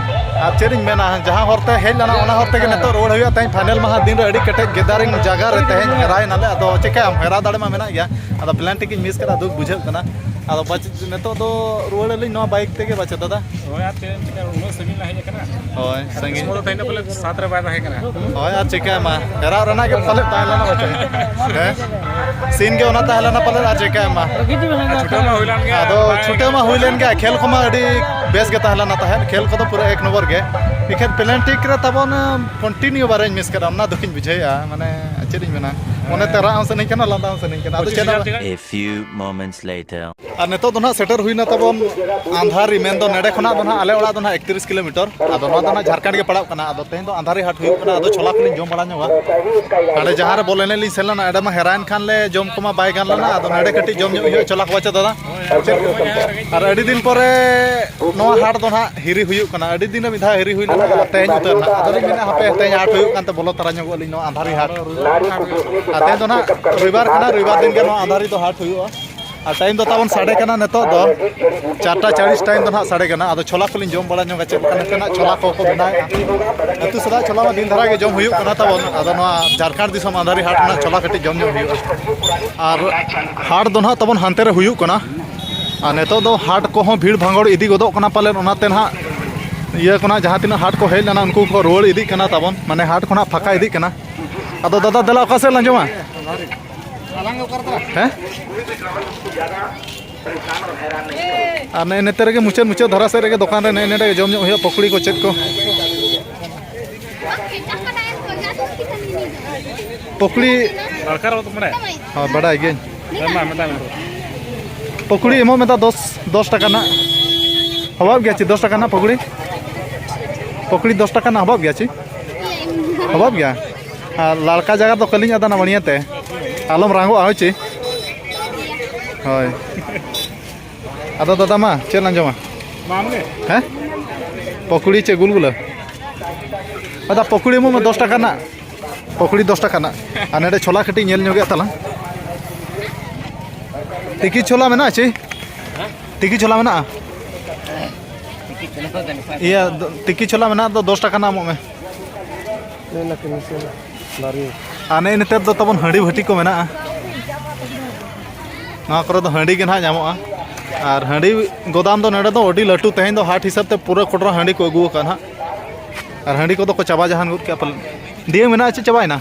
ᱟᱨ ᱪᱮᱫ ᱤᱧ ᱢᱮᱱᱟ, ᱡᱟᱦᱟᱸ ᱦᱚᱨ ᱛᱮ ᱦᱮᱡ ᱞᱮᱱᱟ ᱚᱱᱟ ᱦᱚᱨ ᱛᱮᱜᱮ ᱱᱤᱛᱚᱜ ᱨᱩᱣᱟᱹᱲ ᱦᱩᱭᱩᱜᱼᱟ᱾ ᱛᱮᱦᱮᱧ ᱯᱷᱟᱭᱱᱮᱞ ᱢᱟᱦᱟ ᱫᱤᱱ ᱨᱮ ᱟᱹᱰᱤ ᱠᱮᱴᱮᱡ ᱜᱮᱫᱟᱨᱤᱝ ᱡᱟᱭᱜᱟ ᱨᱮ ᱛᱮᱦᱮᱧ ᱦᱮᱨᱟᱭ ᱱᱟᱞᱮ, ᱟᱫᱚ ᱪᱤᱠᱟᱹᱭᱟᱢ, ᱦᱮᱨᱟ ᱫᱟᱲᱮ ᱢᱟ ᱢᱮᱱᱟᱜ ᱜᱮᱭᱟ, ᱟᱫᱚ ᱯᱮᱱᱟᱞᱴᱤ ᱠᱤᱧ ᱢᱤᱥ ᱠᱟᱫᱟ, ᱫᱩᱠ ᱵᱩᱡᱷᱟᱹᱜ ᱠᱟᱱᱟ᱾ ᱟᱫᱚ ᱵᱟᱪ-, ᱱᱤᱛᱚᱜ ᱫᱚ ᱨᱩᱣᱟᱹᱲ ᱟᱹᱞᱤᱧ ᱱᱚᱣᱟ ᱵᱟᱭᱤᱠ ᱛᱮᱜᱮ ᱵᱟᱪᱮ ᱫᱟᱫᱟ᱾ ᱦᱳᱭ, ᱟᱨ ᱪᱮᱫ ᱮᱢ ᱪᱤᱠᱟᱹᱭᱟ, ᱩᱱᱟᱹᱜ ᱥᱟᱺᱜᱤᱧ ᱞᱮ ᱦᱮᱡ ᱟᱠᱟᱱᱟ᱾ ᱦᱳᱭ, ᱥᱟᱺᱜᱤᱧ᱾ ᱠᱤᱥᱢᱚᱛ ᱫᱚ ᱛᱮᱦᱮᱧ ᱫᱚ ᱯᱟᱞᱮ ᱥᱟᱛ ᱨᱮ ᱵᱟᱭ ᱛᱟᱦᱮᱸ ᱠᱟᱱᱟ᱾ ᱦᱳᱭ, ᱟᱨ ᱪᱤᱠᱟᱹᱭᱟᱢᱟ, ᱦᱮᱨᱟᱣ ᱨᱮᱱᱟᱜ ᱜᱮ ᱯᱟᱞᱮ ᱛᱟᱦᱮᱸ ᱞᱮᱱᱟ ᱵᱟᱪᱮ᱾ ᱦᱮᱸ, ᱥᱤᱱ ᱜᱮ ᱚᱱᱟ ᱛᱟᱦᱮᱸ ᱞᱮᱱᱟ ᱯᱟᱞᱮ, ᱟᱨ ᱪᱤᱠᱟᱹᱭᱟᱢᱟ᱾ ᱟᱨ ᱪᱷᱩᱴᱟᱹᱣ ᱢᱟ ᱦᱩᱭ ᱞᱮᱱ ᱜᱮ᱾ ᱟᱫᱚ ᱪᱷᱩᱴᱟᱹᱣ ᱢᱟ ᱦᱩᱭ ᱞᱮᱱ ᱜᱮ, ᱠᱷᱮᱞ ᱠᱚᱢᱟ ᱟᱹᱰᱤ ᱵᱮᱥ ᱜᱮ ᱛᱟᱦᱮᱸ ᱞᱮᱱᱟ ᱛᱟᱦᱮᱸᱫ, ᱠᱷᱮᱞ ᱠᱚᱫᱚ ᱯᱩᱨᱟᱹ ᱮᱠ ᱱᱚᱢᱵᱚᱨ ᱜᱮ᱾ ᱮᱠᱷᱮᱱ ᱯᱮᱱᱟᱞᱴᱤ ᱨᱮ ᱛᱟᱵᱚᱱ ᱠᱚᱱᱴᱤᱱᱤᱭᱩ ᱵᱟᱨᱭᱟᱧ ᱢᱤᱥ ᱠᱮᱫᱟ, ᱚᱱᱟ ᱫᱩᱠᱤᱧ ᱵᱩᱡᱷᱟᱹᱣᱮᱫᱼᱟ, ᱢᱟᱱᱮ ᱪᱮᱫ ᱤᱧ ᱢᱮᱱᱟ, ᱢᱚᱱᱮ ᱛᱮ ᱨᱟᱜ ᱦᱚᱸ ᱥᱟᱱᱟᱧ ᱠᱟᱱᱟ, ᱞᱟᱸᱫᱟ ᱦᱚᱸ ᱥᱟᱱᱟᱧ ᱠᱟᱱᱟ, ᱟᱫᱚ ᱪᱮᱫ ᱦᱚᱸ ᱵᱟᱝ᱾ A few moments later. ᱟᱨ ᱱᱤᱛᱚᱜ ᱫᱚ ᱱᱟᱦᱟᱜ ᱥᱮᱴᱮᱨ ᱦᱩᱭᱱᱟ ᱛᱟᱵᱚᱱ ᱟᱱᱫᱷᱟᱨᱤ, ᱢᱮᱱᱫᱚ ᱱᱮᱰᱮ ᱠᱷᱚᱱᱟᱜ ᱫᱚ ᱱᱟᱦᱟᱜ ᱟᱞᱮ ᱚᱲᱟᱜ ᱫᱚ ᱱᱟᱦᱟᱜ ᱮᱠᱛᱤᱨᱤᱥ ᱠᱤᱞᱳᱢᱤᱴᱟᱨ᱾ ᱟᱫᱚ ᱱᱚᱣᱟ ᱫᱚ ᱱᱟᱦᱟᱜ ᱡᱷᱟᱲᱠᱷᱚᱸᱰ ᱜᱮ ᱯᱟᱲᱟᱜ ᱠᱟᱱᱟ᱾ ᱟᱫᱚ ᱛᱮᱦᱮᱧ ᱫᱚ ᱟᱱᱫᱷᱟᱨᱤ ᱦᱟᱴ ᱦᱩᱭᱩᱜ ᱠᱟᱱᱟ, ᱟᱫᱚ ᱪᱷᱚᱞᱟ ᱠᱚᱞᱤᱧ ᱡᱚᱢ ᱵᱟᱲᱟ ᱧᱚᱜᱟ᱾ ᱦᱟᱸᱰᱮ ᱡᱟᱦᱟᱸ ᱨᱮ ᱵᱚᱞ ᱮᱱᱮᱡ ᱞᱤᱧ ᱥᱮᱱ ᱞᱮᱱᱟ, ᱚᱸᱰᱮ ᱢᱟ ᱦᱮᱨᱟᱭᱮᱱ ᱠᱷᱟᱱ ᱞᱮ ᱡᱚᱢ ᱠᱚᱢᱟ ᱵᱟᱭ ᱜᱟᱱ ᱞᱮᱱᱟ᱾ ᱟᱫᱚ ᱱᱚᱰᱮ ᱠᱟᱹᱴᱤᱡ ᱡᱚᱢ ᱧᱚᱜ ᱦᱩᱭᱩᱜᱼᱟ, ᱪᱷᱚᱞᱟ ᱠᱚ ᱵᱟᱪᱚ ᱫᱟᱫᱟ? ᱟᱨ ᱟᱹᱰᱤ ᱫᱤᱱ ᱯᱚᱨᱮ ᱱᱚᱣᱟ ᱦᱟᱴ ᱫᱚ ᱱᱟᱦᱟᱜ ᱦᱤᱨᱤ ᱦᱩᱭᱩᱜ ᱠᱟᱱᱟ᱾ ᱟᱹᱰᱤ ᱫᱤᱱ ᱨᱮ ᱢᱤᱫ ᱫᱷᱟᱣ ᱦᱤᱨᱤ ᱦᱩᱭ ᱞᱮᱱᱟ, ᱟᱨ ᱛᱮᱦᱮᱧ ᱩᱛᱟᱹᱨ ᱱᱟᱦᱟᱜ᱾ ᱟᱫᱚᱞᱤᱧ ᱢᱮᱱᱟ, ᱦᱟᱯᱮ, ᱛᱮᱦᱮᱧ ᱦᱟᱴ ᱦᱩᱭᱩᱜ ᱠᱟᱱᱛᱮ ᱵᱚᱞᱚ ᱛᱟᱨᱟ ᱧᱚᱜᱚᱜ ᱟᱹᱞᱤᱧ ᱱᱚᱣᱟ ᱟᱱᱫᱷᱟᱨᱤ ᱦᱟᱴ᱾ ᱟᱨ ᱛᱮᱦᱮᱧ ᱫᱚ ᱱᱟᱦᱟᱜ ᱨᱚᱵᱤᱵᱟᱨ ᱠᱟᱱᱟ, ᱨᱚᱵᱤᱵᱟᱨ ᱫᱤᱱ ᱜᱮ ᱱᱚᱣᱟ ᱟᱱᱫᱷᱟᱨᱤ ᱫᱚ ᱦᱟᱴ ᱦᱩᱭᱩᱜᱼᱟ᱾ ᱟᱨ ᱴᱟᱭᱤᱢ ᱫᱚ ᱛᱟᱵᱚᱱ ᱥᱟᱰᱮ ᱠᱟᱱᱟ ᱱᱤᱛᱚᱜ ᱫᱚ ᱪᱟᱨᱴᱟ ᱪᱟᱞᱤᱥ ᱴᱟᱭᱤᱢ ᱫᱚ ᱱᱟᱦᱟᱜ ᱥᱟᱰᱮ ᱠᱟᱱᱟ᱾ ᱟᱫᱚ ᱪᱷᱚᱞᱟ ᱠᱚᱞᱤᱧ ᱡᱚᱢ ᱵᱟᱲᱟ ᱧᱚᱜᱟ, ᱪᱮᱫ ᱞᱮᱠᱟ ᱱᱚᱛᱮᱱᱟᱜ ᱪᱷᱚᱞᱟ ᱠᱚᱠᱚ ᱵᱮᱱᱟᱣᱮᱫᱼᱟ᱾ ᱟᱹᱛᱩ ᱥᱟᱞᱟᱜ ᱪᱷᱚᱞᱟ ᱢᱟ ᱫᱤᱱ ᱫᱷᱟᱨᱟ ᱜᱮ ᱡᱚᱢ ᱦᱩᱭᱩᱜ ᱠᱟᱱᱟ ᱛᱟᱵᱚᱱ᱾ ᱟᱫᱚ ᱱᱚᱣᱟ ᱡᱷᱟᱲᱠᱷᱚᱸᱰ ᱫᱤᱥᱚᱢ ᱟᱱᱫᱷᱟᱨᱤ ᱦᱟᱴ ᱨᱮᱱᱟᱜ ᱪᱷᱚᱞᱟ ᱠᱟᱹᱴᱤᱡ ᱡᱚᱢ ᱧᱚᱜ ᱦᱩᱭᱩᱜᱼᱟ᱾ ᱟᱨ ᱦᱟᱴ ᱫᱚ ᱱᱟᱦᱟᱜ ᱛᱟᱵᱚᱱ ᱦᱟᱱᱛᱮ ᱨᱮ ᱦᱩᱭᱩᱜ ᱠᱟᱱᱟ᱾ ᱟᱨ ᱱᱤᱛᱚᱜ ᱫᱚ ᱦᱟᱴ ᱠᱚᱦᱚᱸ ᱵᱷᱤᱲ ᱵᱷᱟᱸᱜᱚᱲ ᱤᱫᱤ ᱜᱚᱫᱚᱜ ᱠᱟᱱᱟ ᱯᱟᱞᱮᱱ, ᱚᱱᱟᱛᱮ ᱱᱟᱦᱟᱜ ᱤᱭᱟᱹ ᱠᱷᱚᱱᱟᱜ ᱡᱟᱦᱟᱸ ᱛᱤᱱᱟᱹᱜ ᱦᱟᱴ ᱠᱚ ᱦᱮᱡ ᱞᱮᱱᱟ, ᱩᱱᱠᱩ ᱠᱚ ᱨᱩᱣᱟᱹᱲ ᱤᱫᱤᱜ ᱠᱟᱱᱟ ᱛᱟᱵᱚᱱ, ᱢᱟᱱᱮ ᱦᱟᱴ ᱠᱷᱚᱱᱟᱜ ᱯᱷᱟᱸᱠᱟ ᱤᱫᱤᱜ ᱠᱟᱱᱟ᱾ ᱟᱫᱚ ᱫᱟᱫᱟ, ᱫᱮᱞᱟ, ᱚᱠᱟ ᱥᱮᱫ ᱞᱟᱝ ᱡᱚᱢᱟ? ᱦᱮᱸ? ᱟᱨ ᱱᱮᱜᱼᱮ ᱱᱮᱛᱮ ᱨᱮᱜᱮ ᱢᱩᱪᱟᱹᱫ, ᱢᱩᱪᱟᱹᱫ ᱫᱷᱟᱨᱟ ᱥᱮᱫ ᱨᱮᱜᱮ ᱫᱚᱠᱟᱱ ᱨᱮ ᱱᱮᱜᱼᱮ ᱱᱮᱰᱮ ᱜᱮ ᱡᱚᱢ ᱧᱚᱜ ᱦᱩᱭᱩᱜᱼᱟ, ᱯᱚᱠᱚᱲᱤ ᱠᱚ ᱪᱮᱫ ᱠᱚ᱾ ᱯᱚᱠᱚᱲᱤ, ᱦᱚᱸ, ᱵᱟᱰᱟᱭ ᱜᱤᱭᱟᱹᱧ᱾ ᱯᱚᱠᱚᱲᱤ ᱮᱢᱚᱜ ᱢᱮ ᱫᱟ, ᱫᱚᱥ, ᱫᱚᱥ ᱴᱟᱠᱟ ᱨᱮᱱᱟᱜ᱾ ᱦᱚᱵᱟᱵ ᱜᱮᱭᱟ ᱪᱮ ᱫᱚᱥ ᱴᱟᱠᱟ ᱨᱮᱱᱟᱜ ᱯᱚᱠᱚᱲᱤ? ᱯᱚᱠᱚᱲᱤ ᱫᱚᱥ ᱴᱟᱠᱟ ᱨᱮᱱᱟᱜ ᱦᱚᱵᱟᱵ ᱜᱮᱭᱟ ᱪᱮ? ᱦᱚᱵᱟᱵ ᱜᱮᱭᱟ᱾ ᱟᱨ ᱞᱟᱲᱠᱟ ᱡᱟᱭᱜᱟ ᱫᱚ ᱠᱟᱹᱞᱤᱧ ᱟᱫᱟᱱᱟ ᱵᱟᱹᱲᱤᱭᱟᱹ ᱛᱮ᱾ ᱟᱞᱚᱢ ᱨᱟᱸᱜᱚᱜᱼᱟ, ᱦᱳᱭ ᱪᱮ? ᱦᱳᱭ᱾ ᱟᱫᱚ ᱫᱟᱫᱟ, ᱢᱟ ᱪᱮᱫ ᱞᱟᱝ ᱡᱚᱢᱟ? ᱢᱟ ᱟᱢᱜᱮ᱾ ᱦᱮᱸ? ᱯᱚᱠᱚᱲᱤ ᱪᱮ ᱜᱩᱞᱜᱩᱞᱟᱹ? ᱟᱫᱚ ᱯᱚᱠᱚᱲᱤ ᱮᱢᱚᱜ ᱢᱮ ᱫᱚᱥ ᱴᱟᱠᱟ ᱨᱮᱱᱟᱜ᱾ ᱯᱚᱠᱚᱲᱤ ᱫᱚᱥ ᱴᱟᱠᱟ ᱨᱮᱱᱟᱜ᱾ ᱟᱨ ᱱᱚᱰᱮ ᱪᱷᱳᱞᱟ ᱠᱟᱹᱴᱤᱡ ᱧᱮᱞ ᱧᱚᱜᱮᱫ ᱛᱟᱞᱟᱝ᱾ ᱛᱤᱠᱤ ᱪᱷᱳᱞᱟ ᱢᱮᱱᱟᱜᱼᱟ ᱪᱮ? ᱛᱤᱠᱤ ᱪᱷᱳᱞᱟ ᱢᱮᱱᱟᱜᱼᱟ? ᱤᱭᱟᱹ, ᱫᱚ-, ᱛᱤᱠᱤ ᱪᱷᱳᱞᱟ ᱢᱮᱱᱟᱜ ᱫᱚ, ᱫᱚᱥ ᱴᱟᱠᱟ ᱨᱮᱱᱟᱜ ᱮᱢᱚᱜ ᱢᱮ᱾ ᱟᱨ ᱱᱮᱜᱼᱮ ᱱᱮᱛᱟᱨ ᱫᱚ ᱛᱟᱵᱚᱱ ᱦᱟᱺᱰᱤ ᱵᱷᱟᱹᱴᱤ ᱠᱚ ᱢᱮᱱᱟᱜᱼᱟ᱾ ᱱᱚᱣᱟ ᱠᱚᱨᱮ ᱫᱚ ᱦᱟᱺᱰᱤ ᱜᱮ ᱱᱟᱦᱟᱜ ᱧᱟᱢᱚᱜᱼᱟ᱾ ᱟᱨ ᱦᱟᱺᱰᱤ ᱜᱚᱫᱟᱢ ᱫᱚ ᱱᱚᱰᱮ ᱫᱚ ᱟᱹᱰᱤ ᱞᱟᱹᱴᱩ, ᱛᱮᱦᱮᱧ ᱫᱚ ᱦᱟᱴ ᱦᱤᱥᱟᱹᱵ ᱛᱮ ᱯᱩᱨᱟᱹ ᱠᱚᱴᱨᱟ ᱦᱟᱺᱰᱤ ᱠᱚ ᱟᱹᱜᱩ ᱟᱠᱟᱫᱼᱟ ᱱᱟᱦᱟᱜ᱾ ᱟᱨ ᱦᱟᱺᱰᱤ ᱠᱚᱫᱚ ᱠᱚ ᱪᱟᱵᱟ ᱡᱟᱦᱟᱱ ᱜᱚᱫ ᱠᱮᱜᱼᱟ ᱯᱟᱞᱮᱱ᱾ ᱫᱤᱭᱮ ᱢᱮᱱᱟᱜᱼᱟ ᱪᱮ ᱪᱟᱵᱟᱭᱮᱱᱟ?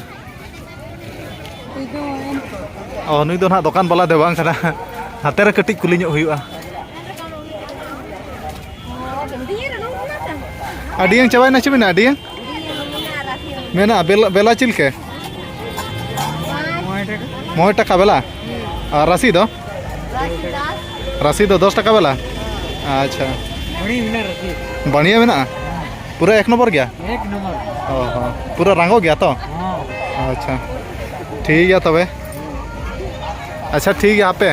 ᱚ, ᱱᱩᱭ ᱫᱚ ᱱᱟᱦᱟᱜ ᱫᱚᱠᱟᱱ ᱵᱟᱞᱟ ᱫᱚ ᱵᱟᱝ ᱠᱟᱱᱟ᱾ ᱦᱟᱱᱛᱮ ᱨᱮ ᱠᱟᱹᱴᱤᱡ ᱠᱩᱞᱤ ᱧᱚᱜ ᱦᱩᱭᱩᱜᱼᱟ᱾ ᱟᱹᱰᱤᱭᱟᱝ ᱪᱟᱵᱟᱭᱮᱱᱟ ᱪᱮ ᱢᱮᱱᱟᱜᱼᱟ ᱟᱹᱰᱤᱭᱟᱝ? ᱢᱮᱱᱟᱜᱼᱟ, ᱵᱮᱞᱟ, ᱵᱮᱞᱟ ᱪᱮᱫ ᱞᱮᱠᱟ? ᱢᱚᱬᱮ ᱴᱟᱠᱟ ᱵᱮᱞᱟ? ᱟᱨ ᱨᱟᱥᱤ ᱫᱚ? ᱨᱟᱥᱤ ᱫᱚ ᱫᱚᱥ ᱴᱟᱠᱟ ᱵᱮᱞᱟ? ᱟᱪᱪᱷᱟ᱾ ᱵᱟᱹᱲᱤᱭᱟᱹ ᱢᱮᱱᱟᱜᱼᱟ? ᱯᱩᱨᱟᱹ ᱮᱠ ᱱᱚᱢᱵᱚᱨ ᱜᱮᱭᱟ? ᱮᱠ ᱱᱚᱢᱵᱚᱨ᱾ ᱚ ᱦᱚᱸ, ᱯᱩᱨᱟᱹ ᱨᱟᱸᱜᱚ ᱜᱮᱭᱟ ᱛᱚ? ᱦᱚᱸ᱾ ᱟᱪᱪᱷᱟ, ᱴᱷᱤᱠ ᱜᱮᱭᱟ ᱛᱚᱵᱮ᱾ ᱟᱪᱪᱷᱟ, ᱴᱷᱤᱠ ᱜᱮᱭᱟ, ᱦᱟᱯᱮ᱾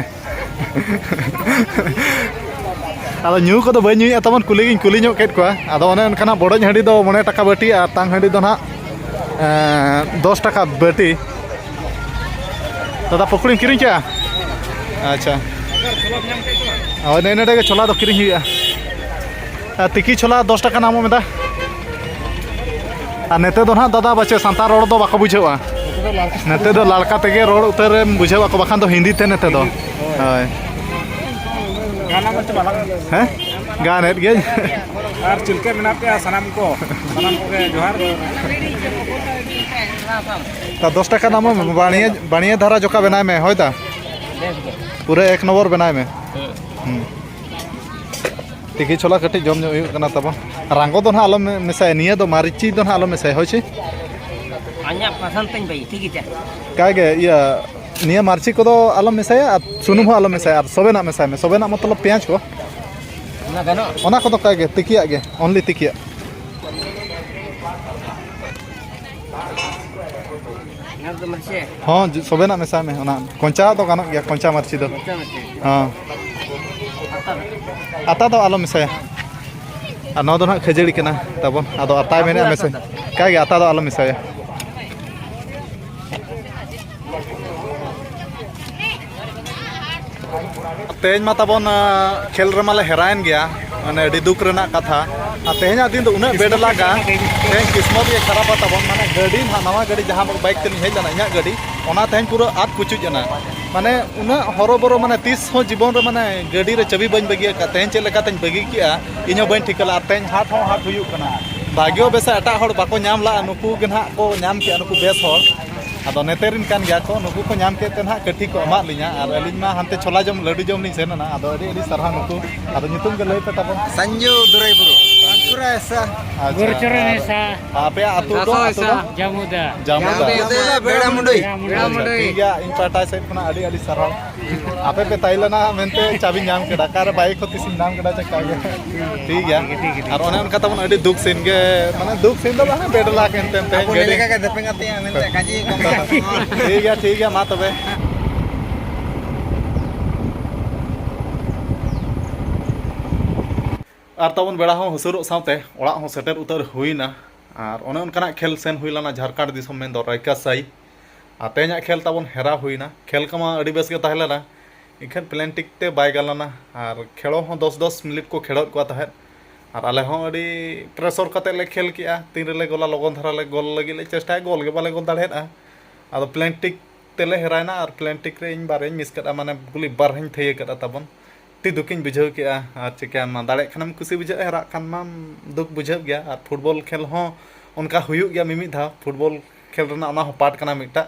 ᱟᱫᱚ ᱧᱩ ᱠᱚᱫᱚ ᱵᱟᱹᱧ ᱧᱩᱭᱮᱫᱼᱟ, ᱛᱟᱵᱚᱱ ᱠᱩᱞᱤ ᱜᱤᱧ ᱠᱩᱞᱤ ᱧᱚᱜ ᱠᱮᱫ ᱠᱚᱣᱟ᱾ ᱟᱫᱚ ᱚᱱᱮ ᱚᱱᱠᱟᱱᱟᱜ ᱵᱚᱰᱚᱡ ᱦᱟᱺᱰᱤ ᱫᱚ ᱢᱚᱬᱮ ᱴᱟᱠᱟ ᱵᱟᱹᱴᱤ ᱟᱨ ᱛᱟᱝ ᱦᱟᱺᱰᱤ ᱫᱚ ᱱᱟᱦᱟᱜ, ᱮᱸ, ᱫᱚᱥ ᱴᱟᱠᱟ ᱵᱟᱹᱴᱤ᱾ ᱫᱟᱫᱟ, ᱯᱚᱠᱚᱲᱤᱢ ᱠᱤᱨᱤᱧ ᱠᱮᱜᱼᱟ? ᱟᱪᱪᱷᱟ, ᱦᱳᱭ, ᱱᱮᱜᱼᱮ ᱱᱚᱰᱮ ᱜᱮ ᱪᱷᱳᱞᱟ ᱫᱚ ᱠᱤᱨᱤᱧ ᱦᱩᱭᱩᱜᱼᱟ᱾ ᱟᱨ ᱛᱤᱠᱤ ᱪᱷᱳᱞᱟ ᱫᱚᱥ ᱴᱟᱠᱟ ᱨᱮᱱᱟᱜ ᱮᱢᱚᱜ ᱢᱮ ᱫᱟ᱾ ᱟᱨ ᱱᱚᱛᱮ ᱫᱚ ᱱᱟᱦᱟᱜ ᱫᱟᱫᱟ ᱵᱟᱪᱮ ᱥᱟᱱᱛᱟᱲ ᱨᱚᱲ ᱫᱚ ᱵᱟᱠᱚ ᱵᱩᱡᱷᱟᱹᱣᱟ᱾ ᱱᱚᱛᱮ ᱫᱚ ᱞᱟᱲᱠᱟ ᱛᱮᱜᱮ ᱨᱚᱲ ᱩᱛᱟᱹᱨᱮᱢ ᱵᱩᱡᱷᱟᱹᱣ ᱟᱠᱚ, ᱵᱟᱠᱷᱟᱱ ᱫᱚ ᱦᱤᱱᱫᱤ ᱛᱮ ᱱᱚᱛᱮ ᱫᱚ᱾ ᱦᱳᱭ᱾ ᱜᱟᱱᱟ ᱢᱟᱪᱮ ᱵᱟᱞᱟ᱾ ᱦᱮᱸ? ᱜᱟᱱᱮᱫ ᱜᱤᱭᱟᱹᱧ᱾ ᱟᱨ ᱪᱮᱫ ᱞᱮᱠᱟ ᱢᱮᱱᱟᱜ ᱯᱮᱭᱟ ᱥᱟᱱᱟᱢ ᱠᱚ? ᱥᱟᱱᱟᱢ ᱠᱚᱜᱮ ᱡᱚᱦᱟᱨ᱾ ᱛᱟ ᱫᱚᱥ ᱴᱟᱠᱟ ᱫᱟᱢ ᱵᱟᱹᱲᱤᱭᱟᱹ ᱵᱟᱹᱲᱤᱭᱟᱹ ᱫᱷᱟᱨᱟ ᱡᱚᱠᱷᱟ ᱵᱮᱱᱟᱣ ᱢᱮ, ᱦᱳᱭ ᱫᱟ᱾ ᱯᱩᱨᱟᱹ ᱮᱠ ᱱᱚᱢᱵᱚᱨ ᱵᱮᱱᱟᱣ ᱢᱮ᱾ ᱦᱩᱸ᱾ ᱛᱤᱠᱤ ᱪᱷᱚᱞᱟ ᱠᱟᱹᱴᱤᱡ ᱡᱚᱢ ᱧᱚᱜ ᱦᱩᱭᱩᱜ ᱠᱟᱱᱟ ᱛᱟᱵᱚᱱ᱾ ᱨᱟᱸᱜᱚ ᱫᱚ ᱱᱟᱦᱟᱜ ᱟᱞᱚᱢ ᱢᱮᱥᱟᱭᱟ, ᱱᱤᱭᱟᱹ ᱫᱚ ᱢᱟᱹᱨᱤᱪᱤ ᱫᱚ ᱱᱟᱦᱟᱜ ᱟᱞᱚᱢ ᱢᱮᱥᱟᱭᱟ, ᱦᱳᱭ ᱪᱮ? ᱟᱧᱟᱜ ᱯᱟᱥᱟᱱ ᱛᱤᱧ ᱵᱟᱹᱭ, ᱴᱷᱤᱠ ᱜᱮᱪᱮ? ᱠᱟᱭ ᱜᱮ, ᱤᱭᱟᱹ, ᱱᱤᱭᱟᱹ ᱢᱟᱹᱨᱪᱤ ᱠᱚᱫᱚ ᱟᱞᱚᱢ ᱢᱮᱥᱟᱭᱟ ᱟᱨ ᱥᱩᱱᱩᱢ ᱦᱚᱸ ᱟᱞᱚᱢ ᱢᱮᱥᱟᱭᱟ ᱟᱨ ᱥᱚᱵᱮᱱᱟᱜ ᱢᱮᱥᱟᱭ ᱢᱮ, ᱥᱚᱵᱮᱱᱟᱜ ᱢᱚᱛᱞᱚᱵ ᱯᱮᱸᱭᱟᱡᱽ ᱠᱚ᱾ ᱚᱱᱟ ᱜᱟᱱᱚᱜ? ᱚᱱᱟ ᱠᱚᱫᱚ ᱠᱟᱭ ᱜᱮ, ᱛᱤᱠᱤᱭᱟᱜ ᱜᱮ, only ᱛᱤᱠᱤᱭᱟᱜ᱾ ᱚᱱᱟ ᱫᱚ ᱢᱟᱥᱮ ᱦᱚᱸ, ᱡᱩ-, ᱥᱚᱵᱮᱱᱟᱜ ᱢᱮᱥᱟᱭ ᱢᱮ, ᱚᱱᱟ ᱠᱚᱧᱪᱟ ᱫᱚ ᱜᱟᱱᱚᱜ ᱜᱮᱭᱟ, ᱠᱚᱧᱪᱟ ᱢᱟᱹᱨᱪᱤ ᱫᱚ᱾ ᱠᱚᱧᱪᱟ ᱢᱟᱹᱨᱪᱤ᱾ ᱦᱚᱸ᱾ ᱟᱛᱟ ᱫᱚ? ᱟᱛᱟ ᱫᱚ ᱟᱞᱚᱢ ᱢᱮᱥᱟᱭᱟ᱾ ᱟᱨ ᱱᱚᱣᱟ ᱫᱚ ᱱᱟᱦᱟᱜ ᱠᱷᱟᱹᱡᱟᱹᱲᱤ ᱠᱟᱱᱟ ᱛᱟᱵᱚᱱ, ᱟᱫᱚ ᱟᱛᱟᱭ ᱢᱮᱱᱮᱫᱼᱟ ᱢᱮᱥᱮ᱾ ᱠᱟᱭ ᱜᱮ, ᱟᱛᱟ ᱫᱚ ᱟᱞᱚᱢ ᱢᱮᱥᱟᱭᱟ᱾ ᱛᱮᱦᱮᱧ ᱢᱟ ᱛᱟᱵᱚᱱ, ᱟᱸ, ᱠᱷᱮᱞ ᱨᱮᱢᱟ ᱞᱮ ᱦᱮᱨᱟᱭᱮᱱ ᱜᱮᱭᱟ, ᱢᱟᱱᱮ ᱟᱹᱰᱤ ᱫᱩᱠ ᱨᱮᱱᱟᱜ ᱠᱟᱛᱷᱟ᱾ ᱟᱨ ᱛᱮᱦᱮᱧᱟᱜ ᱫᱤᱱ ᱫᱚ ᱩᱱᱟᱹᱜ bad ᱞᱟᱜᱟ, ᱛᱮᱦᱮᱧ ᱠᱤᱥᱢᱚᱛ ᱜᱮ ᱠᱷᱟᱨᱟᱯᱟ ᱛᱟᱵᱚᱱ, ᱢᱟᱱᱮ ᱜᱟᱹᱰᱤ ᱱᱟᱦᱟᱜ, ᱱᱟᱣᱟ ᱜᱟᱹᱰᱤ ᱡᱟᱦᱟᱸ bike ᱛᱮᱞᱤᱧ ᱦᱮᱡ ᱞᱮᱱᱟ, ᱤᱧᱟᱹᱜ ᱜᱟᱹᱰᱤ, ᱚᱱᱟ ᱛᱮᱦᱮᱧ ᱯᱩᱨᱟᱹ ᱟᱫ ᱯᱩᱪᱩᱡ ᱮᱱᱟ᱾ ᱢᱟᱱᱮ ᱩᱱᱟᱹᱜ ᱦᱚᱨᱚᱵᱚᱨᱚ, ᱢᱟᱱᱮ ᱛᱤᱥ ᱦᱚᱸ ᱡᱤᱵᱚᱱ ᱨᱮ ᱢᱟᱱᱮ ᱜᱟᱹᱰᱤ ᱨᱮ ᱪᱟᱹᱵᱤ ᱵᱟᱹᱧ ᱵᱟᱹᱜᱤ ᱟᱠᱟᱫ, ᱛᱮᱦᱮᱧ ᱪᱮᱫ ᱞᱮᱠᱟᱛᱮᱧ ᱵᱟᱹᱜᱤ ᱠᱮᱜᱼᱟ, ᱤᱧ ᱦᱚᱸ ᱵᱟᱹᱧ ᱴᱷᱤᱠᱟᱹ ᱞᱮᱫᱼᱟ᱾ ᱟᱨ ᱛᱮᱦᱮᱧ ᱦᱟᱴ ᱦᱚᱸ ᱦᱟᱴ ᱦᱩᱭᱩᱜ ᱠᱟᱱᱟ, ᱵᱷᱟᱜᱽᱭᱚ ᱵᱮᱥᱟ ᱮᱴᱟᱜ ᱦᱚᱲ ᱵᱟᱠᱚ ᱧᱟᱢ ᱞᱮᱫᱼᱟ, ᱱᱩᱠᱩ ᱜᱮ ᱱᱟᱦᱟᱜ ᱠᱚ ᱧᱟᱢ ᱠᱮᱜᱼᱟ, ᱱᱩᱠᱩ ᱵᱮᱥ ᱦᱚᱲ᱾ ᱟᱫᱚ ᱱᱮᱛᱮ ᱨᱮᱱ ᱠᱟᱱ ᱜᱮᱭᱟ ᱠᱚ, ᱱᱩᱠᱩ ᱠᱚ ᱧᱟᱢ ᱠᱮᱫ ᱛᱮ ᱱᱟᱦᱟᱜ ᱠᱟᱹᱴᱷᱤ ᱠᱚ ᱮᱢᱟᱫ ᱞᱤᱧᱟ, ᱟᱨ ᱟᱹᱞᱤᱧ ᱢᱟ ᱦᱟᱱᱛᱮ ᱪᱷᱳᱞᱟ ᱡᱚᱢ, ᱞᱟᱹᱰᱩ ᱡᱚᱢ ᱞᱤᱧ ᱥᱮᱱ ᱮᱱᱟ᱾ ᱟᱫᱚ ᱟᱹᱰᱤ ᱟᱹᱰᱤ ᱥᱟᱨᱦᱟᱣ ᱱᱩᱠᱩ᱾ ᱟᱫᱚ ᱧᱩᱛᱩᱢ ᱜᱮ ᱞᱟᱹᱭ ᱯᱮ ᱛᱟᱵᱚᱱ᱾ ᱥᱟᱧᱡᱩ ᱫᱩᱨᱟᱹᱭ ᱵᱩᱨᱩ᱾ ᱟᱪᱪᱷᱟ, ᱜᱩᱨᱪᱚᱨᱚᱱ ᱟᱨ ᱮᱥᱟ᱾ ᱟᱯᱮᱭᱟᱜ ᱟᱹᱛᱩ ᱫᱚ, ᱟᱹᱛᱩ ᱫᱚ? ᱡᱟᱢᱩᱫᱟ᱾ ᱡᱟᱢᱩᱫᱟ᱾ ᱡᱟᱢᱩᱫᱟ, ᱵᱮᱲᱟ ᱢᱩᱱᱰᱩᱭ᱾ ᱵᱮᱲᱟ ᱟᱪᱪᱷᱟ, ᱢᱩᱱᱰᱩᱭ᱾ ᱴᱷᱤᱠ ᱜᱮᱭᱟ, ᱤᱧ ᱯᱟᱦᱴᱟ ᱥᱮᱫ ᱠᱷᱚᱱᱟᱜ ᱟᱹᱰᱤ ᱟᱹᱰᱤ ᱥᱟᱨᱦᱟᱣ᱾ ᱟᱯᱮ ᱯᱮ ᱛᱟᱦᱮᱸ ᱞᱮᱱᱟ ᱢᱮᱱᱛᱮ ᱪᱟᱵᱤ ᱧᱟᱢ ᱠᱮᱫᱟ, ᱚᱠᱟᱨᱮ bike ᱦᱚᱸ ᱛᱤᱥᱤᱧ ᱧᱟᱢ ᱠᱮᱫᱟ ᱪᱮᱠᱟ ᱜᱮ᱾ ᱴᱷᱤᱠ ᱜᱮᱭᱟ᱾ ᱴᱷᱤᱠ ᱜᱮᱭᱟ, ᱴᱷᱤᱠ ᱜᱮᱭᱟ᱾ ᱟᱨ ᱚᱱᱮ ᱚᱱᱠᱟ ᱛᱟᱵᱚᱱ ᱟᱹᱰᱤ ᱫᱩᱠ scene ᱜᱮ, ᱢᱟᱱᱮ ᱫᱩᱠ scene ᱫᱚ ᱵᱟᱝ, bad luck ᱮᱱᱛᱮ ᱛᱮᱦᱮᱧ ᱟᱵᱚ ᱜᱟᱹᱰᱤ᱾ ᱞᱮᱠᱟ ᱜᱮ ᱫᱮᱯᱮ ᱜᱟᱛᱮᱜᱼᱟ ᱢᱮᱱᱛᱮ ᱠᱟᱡᱮ ᱠᱚ ᱢᱮᱛᱟ ᱠᱚᱣᱟ᱾ ᱴᱷᱤᱠ ᱜᱮᱭᱟ, ᱴᱷᱤᱠ ᱜᱮᱭᱟ, ᱢᱟ ᱛᱚᱵᱮ᱾ ᱟᱨ ᱛᱟᱵᱚᱱ ᱵᱮᱲᱟ ᱦᱚᱸ ᱦᱟᱹᱥᱩᱨᱚᱜ ᱥᱟᱶᱛᱮ ᱚᱲᱟᱜ ᱦᱚᱸ ᱥᱮᱴᱮᱨ ᱩᱛᱟᱹᱨ ᱦᱩᱭᱱᱟ᱾ ᱟᱨ ᱚᱱᱮ ᱚᱱᱠᱟᱱᱟᱜ ᱠᱷᱮᱞ ᱥᱮᱱ ᱦᱩᱭ ᱞᱮᱱᱟ ᱡᱷᱟᱲᱠᱷᱚᱸᱰ ᱫᱤᱥᱚᱢ ᱢᱮᱱᱫᱚ ᱨᱟᱭᱠᱟᱥᱟᱭ᱾ ᱟᱨ ᱛᱮᱦᱮᱧᱟᱜ ᱠᱷᱮᱞ ᱛᱟᱵᱚᱱ ᱦᱮᱨᱟᱣ ᱦᱩᱭᱱᱟ᱾ ᱠᱷᱮᱞ ᱠᱚᱢᱟ ᱟᱹᱰᱤ ᱵᱮᱥ ᱜᱮ ᱛᱟᱦᱮᱸ ᱞᱮᱱᱟ, ᱮᱱᱠᱷᱟᱱ penalty ᱛᱮ ᱵᱟᱭ ᱜᱟᱱ ᱞᱮᱱᱟ᱾ ᱟᱨ ᱠᱷᱮᱞᱳ ᱦᱚᱸ ᱫᱚᱥ ᱫᱚᱥ ᱢᱤᱱᱤᱴ ᱠᱚ ᱠᱷᱮᱞᱳᱰ ᱠᱚᱣᱟ ᱛᱟᱦᱮᱸᱫ᱾ ᱟᱨ ᱟᱞᱮ ᱦᱚᱸ ᱟᱹᱰᱤ pressure ᱠᱟᱛᱮᱫ ᱞᱮ ᱠᱷᱮᱞ ᱠᱮᱜᱼᱟ, ᱛᱤᱱ ᱨᱮᱞᱮ ᱜᱳᱞᱟ ᱞᱚᱜᱚᱱ ᱫᱷᱟᱨᱟ ᱞᱮ ᱜᱳᱞ ᱞᱟᱹᱜᱤᱫ ᱞᱮ ᱪᱮᱥᱴᱟᱭᱟ, ᱜᱳᱞ ᱜᱮ ᱵᱟᱞᱮ ᱜᱳᱞ ᱫᱟᱲᱮᱭᱟᱫᱼᱟ᱾ ᱟᱫᱚ penalty ᱛᱮᱞᱮ ᱦᱮᱨᱟᱭᱮᱱᱟ ᱟᱨ penalty ᱨᱮ ᱤᱧ ᱵᱟᱨᱭᱟᱧ miss ᱠᱟᱫᱼᱟ, ᱢᱟᱱᱮ ᱜᱩᱞᱤ ᱵᱟᱨᱦᱮᱧ ᱛᱷᱟᱹᱭᱟᱹ ᱠᱟᱫᱼᱟ ᱛᱟᱵᱚᱱ᱾ ᱟᱹᱰᱤ ᱫᱩᱠᱤᱧ ᱵᱩᱡᱷᱟᱹᱣ ᱠᱮᱜᱼᱟ᱾ ᱟᱨ ᱪᱤᱠᱟᱹᱭᱟᱢ ᱢᱟ, ᱫᱟᱲᱮᱜ ᱠᱷᱟᱱᱮᱢ ᱠᱩᱥᱤ ᱵᱩᱡᱷᱟᱹᱜᱼᱟ, ᱦᱮᱨᱟᱜ ᱠᱷᱟᱱ ᱢᱟᱢ ᱫᱩᱠ ᱵᱩᱡᱷᱟᱹᱜ ᱜᱮᱭᱟ᱾ ᱟᱨ football ᱠᱷᱮᱞ ᱦᱚᱸ ᱚᱱᱠᱟ ᱦᱩᱭᱩᱜ ᱜᱮᱭᱟ ᱢᱤᱢᱤᱫ ᱫᱷᱟᱣ᱾ Football ᱠᱷᱮᱞ ᱨᱮᱱᱟᱜ ᱚᱱᱟ ᱦᱚᱸ ᱯᱟᱨᱴ ᱠᱟᱱᱟ ᱢᱤᱫᱴᱟᱜ᱾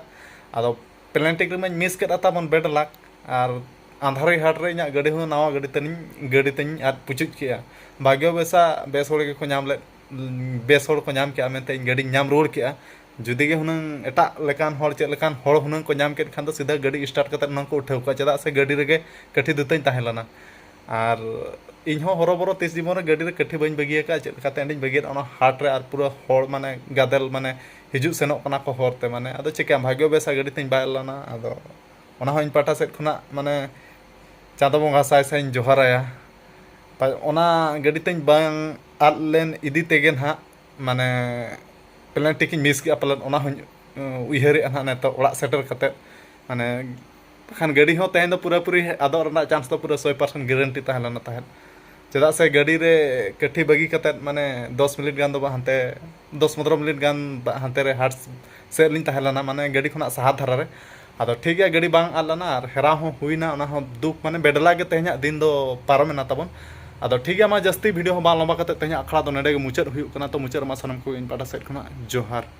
ᱟᱫᱚ ᱯᱞᱮᱱ ᱴᱤᱠ ᱨᱮᱢᱟᱧ ᱢᱤᱥ ᱠᱮᱫᱟ ᱛᱟᱵᱚᱱ ᱵᱮᱰ ᱞᱟᱠ, ᱟᱨ ᱟᱸᱫᱷᱟᱨᱤ ᱦᱟᱴ ᱨᱮ ᱤᱧᱟᱹᱜ ᱜᱟᱹᱰᱤ ᱦᱚᱸ ᱱᱟᱣᱟ ᱜᱟᱹᱰᱤ ᱛᱟᱹᱱᱤᱧ ᱜᱟᱹᱰᱤ ᱛᱟᱹᱧ ᱟᱫ ᱯᱩᱪᱩᱡ ᱠᱮᱜᱼᱟ᱾ ᱵᱷᱟᱜᱽᱭᱚ ᱵᱮᱥᱟ ᱵᱮᱥ ᱦᱚᱲ ᱜᱮᱠᱚ ᱧᱟᱢ ᱞᱮᱫ, ᱵᱮᱥ ᱦᱚᱲ ᱠᱚ ᱧᱟᱢ ᱠᱮᱜᱼᱟ ᱢᱮᱱᱛᱮ ᱤᱧ ᱜᱟᱹᱰᱤᱧ ᱧᱟᱢ ᱨᱩᱣᱟᱹᱲ ᱠᱮᱜᱼᱟ᱾ ᱡᱩᱫᱤ ᱜᱮ ᱦᱩᱱᱟᱹᱝ ᱮᱴᱟᱜ ᱞᱮᱠᱟᱱ ᱦᱚᱲ, ᱪᱮᱫ ᱞᱮᱠᱟᱱ ᱦᱚᱲ ᱦᱩᱱᱟᱹᱝ ᱠᱚ ᱧᱟᱢ ᱠᱮᱫ ᱠᱷᱟᱱ ᱫᱚ ᱥᱤᱫᱷᱟᱹ ᱜᱟᱹᱰᱤ ᱥᱴᱟᱨᱴ ᱠᱟᱛᱮᱫ ᱦᱩᱱᱟᱹᱝ ᱠᱚ ᱩᱴᱷᱟᱹᱣ ᱠᱚᱣᱟ, ᱪᱮᱫᱟᱜ ᱥᱮ ᱜᱟᱹᱰᱤ ᱨᱮᱜᱮ ᱠᱟᱹᱴᱷᱤ ᱫᱚ ᱛᱟᱹᱧ ᱛᱟᱦᱮᱸ ᱞᱮᱱᱟ᱾ ᱟᱨ ᱤᱧ ᱦᱚᱸ ᱦᱚᱨᱚᱵᱚᱨᱚ ᱛᱤᱥ ᱡᱤᱵᱚᱱ ᱨᱮ ᱜᱟᱹᱰᱤ ᱨᱮ ᱠᱟᱹᱴᱷᱤ ᱵᱟᱹᱧ ᱵᱟᱹᱜᱤ ᱟᱠᱟᱫᱼᱟ᱾ ᱪᱮᱫ ᱞᱮᱠᱟᱛᱮ ᱚᱸᱰᱮᱧ ᱵᱟᱹᱜᱤᱭᱟᱫ ᱚᱱᱟ ᱦᱟᱴ ᱨᱮ, ᱟᱨ ᱯᱩᱨᱟᱹ ᱦᱚᱲ ᱢᱟᱱᱮ ᱜᱟᱫᱮᱞ ᱢᱟᱱᱮ ᱦᱤᱡᱩᱜ ᱥᱮᱱᱚᱜ ᱠᱟᱱᱟ ᱠᱚ ᱦᱚᱨ ᱛᱮ, ᱢᱟᱱᱮ ᱟᱫᱚ ᱪᱤᱠᱟᱹᱭᱟᱢ, ᱵᱷᱟᱜᱽᱭᱚ ᱵᱮᱥᱟ ᱜᱟᱹᱰᱤ ᱛᱤᱧ ᱵᱟᱭ ᱞᱟᱱᱟ᱾ ᱟᱫᱚ ᱚᱱᱟ ᱦᱚᱸ ᱤᱧ ᱯᱟᱦᱴᱟ ᱥᱮᱫ ᱠᱷᱚᱱᱟᱜ ᱢᱟᱱᱮ ᱪᱟᱸᱫᱚ ᱵᱚᱸᱜᱟ ᱥᱟᱭ ᱥᱟᱭ ᱤᱧ ᱡᱚᱦᱟᱨᱟᱭᱟ᱾ ᱯᱟ- ᱚᱱᱟ ᱜᱟᱹᱰᱤ ᱛᱤᱧ ᱵᱟᱝ ᱟᱫ ᱞᱮᱱ ᱤᱫᱤ ᱛᱮᱜᱮ ᱱᱟᱦᱟᱜ ᱢᱟᱱᱮ ᱯᱞᱮᱱ ᱴᱤᱠᱤᱧ ᱢᱤᱥ ᱠᱮᱜᱼᱟ ᱯᱟᱞᱮᱱ, ᱚᱱᱟ ᱦᱚᱸᱧ ᱩᱭᱦᱟᱹᱨᱮᱜᱼᱟ ᱱᱟᱦᱟᱜ ᱱᱤᱛᱚᱜ ᱚᱲᱟᱜ ᱥᱮᱴᱮᱨ ᱠᱟᱛᱮᱫ᱾ ᱢᱟᱱᱮ ᱵᱟᱠᱷᱟᱱ ᱜᱟᱹᱰᱤ ᱦᱚᱸ ᱛᱮᱦᱮᱧ ᱫᱚ ᱯᱩᱨᱟᱹᱯᱩᱨᱤ ᱟᱫᱚᱜ ᱨᱮᱱᱟᱜ ᱪᱟᱱᱥ ᱫᱚ ᱯᱩᱨᱟᱹ ᱥᱚᱭ ᱯᱟᱨᱥᱮᱱᱴ ᱜᱮᱨᱮᱱᱴᱤ ᱛᱟᱦᱮᱸ ᱞᱮᱱᱟ ᱛᱟᱦᱮᱸᱫ᱾ ᱪᱮᱫᱟᱜ ᱥᱮ ᱜᱟᱹᱰᱤ ᱨᱮ ᱠᱟᱹᱴᱷᱤ ᱵᱟᱹᱜᱤ ᱠᱟᱛᱮᱫ ᱢᱟᱱᱮ ᱫᱚᱥ ᱢᱤᱱᱤᱴ ᱜᱟᱱ ᱫᱚ ᱵᱟ ᱦᱟᱱᱛᱮ, ᱫᱚᱥ ᱯᱚᱱᱫᱽᱨᱚ ᱢᱤᱱᱤᱴ ᱜᱟᱱ ᱵᱟ ᱦᱟᱱᱛᱮ ᱨᱮ ᱦᱟᱴ ᱥᱮᱫ ᱞᱤᱧ ᱛᱟᱦᱮᱸ ᱞᱮᱱᱟ, ᱢᱟᱱᱮ ᱜᱟᱹᱰᱤ ᱠᱷᱚᱱᱟᱜ ᱥᱟᱦᱟ ᱫᱷᱟᱨᱟ ᱨᱮ᱾ ᱟᱫᱚ ᱴᱷᱤᱠ ᱜᱮᱭᱟ, ᱜᱟᱹᱰᱤ ᱵᱟᱝ ᱟᱫ ᱞᱮᱱᱟ ᱟᱨ ᱦᱮᱨᱟᱣ ᱦᱚᱸ ᱦᱩᱭᱱᱟ, ᱚᱱᱟ ᱦᱚᱸ ᱫᱩᱠ ᱢᱟᱱᱮ ᱵᱮᱰᱞᱟ ᱜᱮ ᱛᱮᱦᱮᱧᱟᱜ ᱫᱤᱱ ᱫᱚ ᱯᱟᱨᱚᱢᱮᱱᱟ ᱛᱟᱵᱚᱱ᱾ ᱟᱫᱚ ᱴᱷᱤᱠ ᱜᱮᱭᱟ, ᱢᱟ ᱡᱟᱹᱥᱛᱤ ᱵᱷᱤᱰᱤᱭᱳ ᱦᱚᱸ ᱵᱟᱝ ᱞᱚᱢᱵᱟ ᱠᱟᱛᱮᱫ ᱛᱮᱦᱮᱧᱟᱜ ᱟᱠᱷᱲᱟ ᱫᱚ ᱱᱚᱸᱰᱮ ᱜᱮ ᱢᱩᱪᱟᱹᱫ ᱦᱩᱭᱩᱜ ᱠᱟᱱᱟ᱾ ᱛᱚ ᱢᱩᱪᱟᱹᱫ ᱨᱮᱢᱟ ᱥᱟᱱᱟᱢ ᱠᱚᱜᱮ ᱤᱧ ᱯᱟᱦᱴᱟ ᱥᱮᱫ ᱠᱷᱚᱱᱟᱜ ᱡᱚᱦᱟᱨ᱾